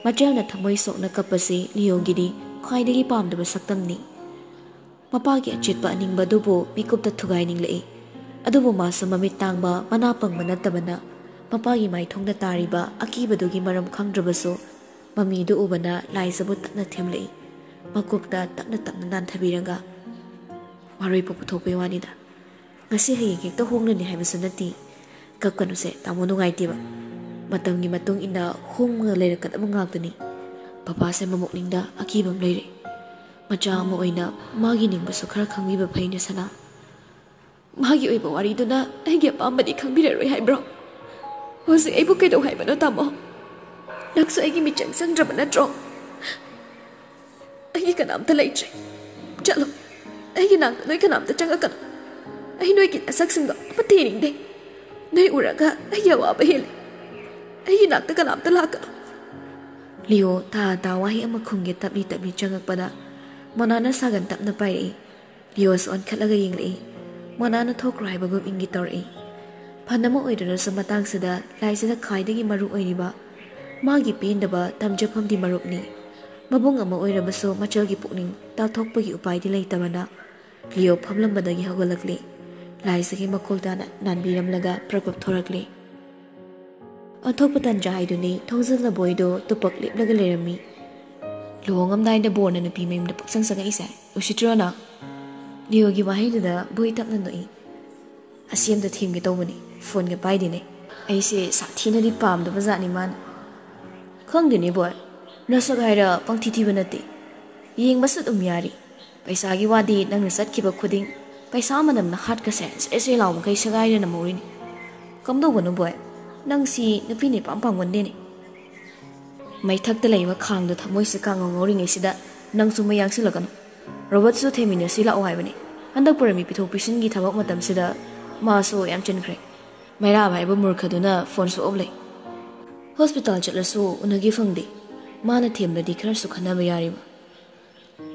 ꯃꯆꯦꯜꯅ ꯊꯃꯣꯏ ꯁꯣꯛꯅ ꯀꯞꯄꯁꯤ ꯂꯤꯌꯣꯒꯤꯗꯤ ꯈ꯭ꯋꯥꯏꯗꯒꯤ ꯄꯥꯝꯗꯕ ꯁꯛꯇꯝꯅꯤ꯫ ꯃꯄꯥꯒꯤ ꯑꯆꯦꯠꯄ ꯑꯅꯤꯡꯕ ꯑꯗꯨꯕꯨ ꯃꯤꯀꯨꯞꯇ ꯊꯨꯒꯥꯏꯅꯤꯡꯂꯛꯏ꯫ ꯑꯗꯨꯕꯨ ꯃꯥꯁꯨ ꯃꯃꯤꯠ ꯇꯥꯡꯕ, ꯃꯅꯥ ꯄꯪꯕ ꯅꯠꯇꯕꯅ ꯃꯄꯥꯒꯤ ꯃꯥꯏꯊꯣꯡꯗ ꯇꯥꯔꯤꯕ ꯑꯀꯤꯕꯗꯨꯒꯤ ꯃꯔꯝ ꯈꯪꯗ꯭ꯔꯕꯁꯨ ꯃꯃꯤꯗꯨ ꯎꯕꯅ ꯂꯥꯏꯖꯕꯨ ꯇꯞꯅ ꯊꯦꯝꯂꯛꯏ꯫ ꯃꯀꯣꯛꯇ ꯇꯞꯅ ꯇꯞꯅ ꯅꯥꯟꯊꯕꯤꯔꯒ, "ꯋꯥꯔꯣꯏ ꯄꯣꯛꯄ ꯊꯣꯛꯄꯩ ꯋꯥꯅꯤꯗ꯫ ꯉꯁꯤ ꯍꯌꯦꯡ ꯍꯦꯛꯇ ꯍꯣꯡꯂꯅꯤ ꯍꯥꯏꯕꯁꯨ ꯅꯠꯇꯦ꯫ ꯀꯞꯀꯅꯨꯁꯦ, ꯇꯥꯃꯣ ꯅꯨꯡꯉꯥꯏꯇꯦꯕ꯫ ꯃꯇꯝꯒꯤ ꯃꯇꯨꯡ ꯏꯟꯅ ꯍꯣꯡꯉꯒ ꯂꯩꯔꯛꯀꯗꯕ ꯉꯥꯛꯇꯅꯤ꯫ ꯄꯄꯥꯁꯦ ꯃꯃꯣꯛꯅꯤꯡꯗ ꯑꯀꯤꯕ ꯑꯃ ꯂꯩꯔꯦ꯫ ꯃꯆꯥ ꯑꯃ ꯑꯣꯏꯅ ꯃꯥꯒꯤ ꯅꯤꯡꯕꯁꯨ ꯈꯔ ꯈꯪꯕꯤꯕ ꯐꯩꯅꯦ ꯁꯅꯥ꯫ ꯃꯥꯒꯤ ꯑꯣꯏꯕ ꯋꯥꯔꯤꯗꯨꯅ ꯑꯩꯒꯤ ꯑꯄꯥꯝꯕꯗꯤ ꯈꯪꯕꯤꯔꯔꯣꯏ ꯍꯥꯏꯕ꯭ꯔꯣ? ꯍꯧꯖꯤꯛ ꯑꯩꯕꯨ ꯀꯩꯗꯧ ꯍꯥꯏꯕꯅꯣ, ꯇꯥꯃꯣ? ꯅꯪꯁꯨ ꯑꯩꯒꯤ ꯃꯤꯆꯪ ꯆꯪꯗ꯭ꯔꯕ ꯅꯠꯇ꯭ꯔꯣ?" ꯃꯤ ꯀꯅꯥꯝꯇ ꯂꯩꯇ꯭ꯔꯦ꯫ ꯆꯠꯂꯣ, ꯑꯩꯒꯤ ꯅꯥꯛꯇ ꯅꯣꯏ ꯀꯅꯥꯝꯇ ꯆꯪꯉꯛꯀꯅꯨ꯫ ꯑꯩ ꯅꯣꯏꯒꯤ ꯅꯁꯛꯁꯤꯡꯗꯣ ꯑꯃꯠꯇ ꯌꯦꯡꯅꯤꯡꯗꯦ꯫ ꯅꯣꯏ ꯎꯔꯒ ꯑꯩꯒꯤ ꯑꯋꯥꯕ ꯍꯦꯜꯂꯦ꯫ ꯑꯩꯒꯤ ꯅꯥꯛꯇ ꯀꯅꯥꯝꯇ ꯂꯥꯛꯀꯅꯨ꯫ ꯂꯤꯑꯣ ꯇꯥ ꯇꯥ ꯋꯥꯍꯩ ꯑꯃ ꯈꯨꯝꯒꯦ ꯇꯞꯂꯤ ꯇꯞꯂꯤ ꯆꯪꯉꯛꯄꯗ ꯃꯣꯅꯥꯅ ꯁꯥꯒꯟ ꯇꯞꯅ ꯄꯥꯏꯔꯛꯏ꯫ ꯂꯤꯑꯣꯁꯨ ꯑꯣꯟꯈꯠꯂꯒ ꯌꯦꯡꯂꯛꯏ꯫ ꯃꯣꯅꯥꯅ ꯊꯣꯛꯈ꯭ꯔꯣ ꯍꯥꯏꯕꯒꯨꯝ ꯏꯪꯒꯤꯠ ꯇꯧꯔꯛꯏ꯫ ꯐꯅꯃꯛ ꯑꯣꯏꯗ꯭ꯔꯁꯨ ꯃꯇꯥꯡꯁꯤꯗ ꯂꯥꯏꯁꯤꯗ ꯈ꯭ꯋꯥꯏꯗꯒꯤ ꯃꯔꯨ ꯑꯣꯏꯔꯤꯕ ꯃꯥꯒꯤ ꯄꯦꯟꯗꯕ ꯇꯝꯖꯐꯝꯗꯤ ꯃꯔꯨꯞꯅꯤ꯫ ꯃꯕꯨꯡ ꯑꯃ ꯑꯣꯏꯔꯕꯁꯨ ꯃꯆꯜꯒꯤ ꯄꯨꯛꯅꯤꯡ ꯇꯥꯊꯣꯛꯄꯒꯤ ꯎꯄꯥꯏꯗꯤ ꯂꯩꯇꯕꯅ ꯂꯤꯑꯣ ꯐꯝꯂꯝꯕꯗꯒꯤ ꯍꯧꯒꯠꯂꯛꯂꯤ꯫ ꯂꯥꯏꯁꯤꯒꯤ ꯃꯀꯣꯜ ꯇꯥꯅ ꯅꯥꯟꯕꯤꯔꯝꯂꯒ ꯄ꯭ꯔꯞ ꯄ꯭ꯔꯞ ꯊꯣꯔꯛꯂꯤ꯫ ꯑꯣꯟꯊꯣꯛꯄ ꯇꯟꯖꯥ ꯍꯥꯏꯗꯨꯅꯤ, ꯊꯣꯡꯖꯤꯜ ꯂꯕꯣꯏꯗꯣ ꯇꯨꯄꯛ ꯂꯦꯞꯂꯒ ꯂꯩꯔꯝꯃꯤ꯫ ꯂꯨꯍꯣꯡꯉꯝꯗꯥꯏꯗ ꯕꯣꯔꯅ ꯅꯨꯄꯤ ꯃꯌꯨꯝꯗ ꯄꯛꯆꯪ ꯆꯪꯉꯛꯏꯁꯦ ꯎꯁꯤꯠꯇ꯭ꯔꯣ ꯅꯪ? ꯂꯤꯑꯣꯒꯤ ꯋꯥꯍꯩꯗꯨꯗ ꯕꯣꯏ ꯇꯞꯅ ꯅꯣꯛꯏ꯫ ꯑꯁꯤ ꯑꯝꯇ ꯊꯦꯝꯒꯦ ꯇꯧꯕꯅꯤ, ꯐꯣꯟꯒ ꯄꯥꯏꯗꯦꯅꯦ꯫ ꯑꯩꯁꯦ ꯁꯥꯊꯤꯅꯗꯤ ꯄꯥꯝꯗꯕ ꯖꯥꯠꯅꯤ ꯃꯥꯅ꯫ ꯈꯪꯗꯦꯅꯦ ꯕꯣꯏ, ꯅꯁꯛ ꯍꯥꯏꯔ ꯄꯪꯊꯤ ꯊꯤꯕ ꯅꯠꯇꯦ꯫ ꯌꯦꯡꯕꯁꯨ ꯑꯗꯨꯝ ꯌꯥꯔꯤ꯫ ꯄꯩꯁꯥꯒꯤ ꯋꯥꯗꯤ ꯅꯪꯅ ꯆꯠꯈꯤꯕ ꯈꯨꯗꯤꯡ ꯄꯩꯁꯥ ꯃꯅꯝꯅ ꯍꯥꯠꯀꯁꯦ ꯁꯦ ꯁꯦ ꯂꯥꯎꯕꯈꯩ ꯁꯦꯒꯥꯏꯔ ꯅꯝꯍꯧꯔꯤꯅꯤ꯫ ꯀꯝꯗꯧꯕꯅꯣ ꯕꯣꯏ? ꯅꯪꯁꯤ ꯅꯨꯄꯤꯅ ꯏꯄꯥꯝ ꯄꯥꯝꯒꯟꯗꯦꯅꯦ꯫ ꯃꯩꯊꯛꯇ ꯂꯩꯕ ꯈꯥꯡꯗꯣ ꯊꯃꯣꯏꯁꯤ ꯀꯥꯡꯉꯧ ꯉꯧꯔꯤꯉꯩꯁꯤꯗ ꯅꯪꯁꯨ ꯃꯩ ꯌꯥꯡꯁꯤꯜꯂꯛꯀꯅꯨ꯫ ꯔꯣꯕꯔꯠꯁꯨ ꯊꯦꯝꯃꯤꯟꯅꯁꯤ ꯂꯥꯛꯑꯣ ꯍꯥꯏꯕꯅꯤ꯫ ꯍꯟꯗꯛ ꯄꯨꯔꯝꯃꯤ ꯄꯤꯊꯣꯛ ꯄꯤꯁꯤꯟꯒꯤ ꯊꯕꯛ ꯃꯇꯝꯁꯤꯗ ꯃꯥꯁꯨ ꯌꯥꯝ ꯆꯤꯟꯈ꯭ꯔꯦ꯫ ꯃꯩꯔꯥꯕ ꯍꯥꯏꯕ ꯃꯨꯔꯈꯗꯨꯅ ꯐꯣꯟ switch off ꯂꯩ꯫ ꯍꯣꯁꯄꯤꯇꯥꯜ ꯆꯠꯂꯁꯨ ꯎꯅꯒꯦ ꯐꯪꯗꯦ꯫ ꯃꯥꯅ ꯊꯦꯝꯕꯗꯤ ꯈꯔꯁꯨ ꯈꯟꯅꯕ ꯌꯥꯔꯤꯕ꯫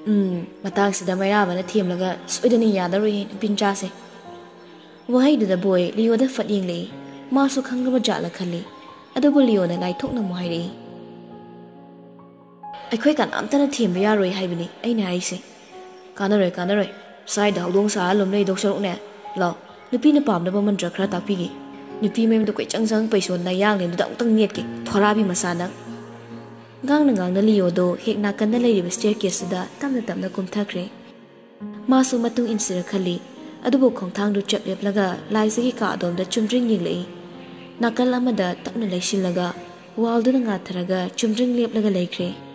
ꯎꯝ, ꯃꯇꯥꯡꯁꯤꯗ ꯃꯩꯔꯥꯕꯅ ꯊꯦꯝꯂꯒ ꯁꯣꯏꯗꯅ ꯌꯥꯗꯔꯣꯏꯍꯦ ꯅꯨꯄꯤ ꯃꯆꯥꯁꯦ꯫ ꯋꯥꯍꯩꯗꯨꯗ ꯕꯣꯏ ꯂꯤꯑꯣꯗ ꯐꯠ ꯌꯦꯡꯂꯛꯏ꯫ ꯃꯥꯁꯨ ꯈꯪꯂꯕ ꯖꯥꯠꯂ ꯈꯜꯂꯤ꯫ ꯑꯗꯨꯕꯨ ꯂꯤꯑꯣꯅ ꯂꯥꯏꯊꯣꯛꯅ ꯑꯃꯨꯛ ꯍꯥꯏꯔꯛꯏ꯫ ꯑꯩꯈꯣꯏ ꯀꯅꯥꯝꯇꯅ ꯊꯦꯝꯕ ꯌꯥꯔꯣꯏ ꯍꯥꯏꯕꯅꯤ ꯑꯩꯅ ꯍꯥꯏꯔꯤꯁꯦ꯫ ꯀꯥꯟꯅꯔꯣꯏ, ꯀꯥꯟꯅꯔꯣꯏ꯫ ꯁ꯭ꯋꯥꯏꯗ ꯍꯧꯗꯣꯡ ꯁꯥꯔ ꯂꯨꯝ ꯂꯩꯗꯧ ꯁꯔꯨꯛꯅꯦ꯫ ꯂꯥꯎ, ꯅꯨꯄꯤꯅ ꯄꯥꯝꯅꯕ ꯃꯟꯇ꯭ꯔ ꯈꯔ ꯇꯥꯛꯄꯤꯒꯦ꯫ ꯅꯨꯄꯤ ꯃꯌꯨꯝꯗ ꯀꯣꯏꯆꯪ ꯆꯪ ꯄꯩꯁꯣꯟ ꯅꯌꯥꯡꯂꯦꯟꯗꯨꯗ ꯑꯃꯨꯛꯇꯪ ꯅꯦꯠꯀꯦ, ꯊꯣꯔꯥꯕꯤ ꯃꯆꯥ ꯅꯪ꯫ ꯉꯥꯡꯅ ꯉꯥꯡꯅ ꯂꯤꯑꯣꯗꯣ ꯍꯦꯛ ꯅꯥꯀꯟꯗ ꯂꯩꯔꯤꯕ staircaseꯇꯨꯗ ꯇꯞꯅ ꯇꯞꯅ ꯀꯨꯝꯊꯈ꯭ꯔꯦ꯫ ꯃꯥꯁꯨ ꯃꯇꯨꯡ ꯏꯟꯁꯤꯔ ꯈꯜꯂꯤ, ꯑꯗꯨꯕꯨ ꯈꯣꯡꯊꯥꯡꯗꯨ ꯆꯞ ꯂꯦꯞꯂꯒ ꯂꯥꯏꯖꯒꯤ ꯀꯥ ꯑꯗꯣꯝꯗ ꯆꯨꯝꯗ꯭ꯔꯤꯡ ꯌꯦꯡꯂꯛꯏ꯫ ꯅꯥꯀꯜ ꯑꯃꯗ ꯇꯞꯅ ꯂꯩꯁꯤꯜꯂꯒ wallꯗꯨꯅ ꯉꯥꯊꯔꯒ ꯆꯨꯝꯗ꯭ꯔꯤꯡ ꯂꯦꯞꯂꯒ ꯂꯩꯈ꯭ꯔꯦ꯫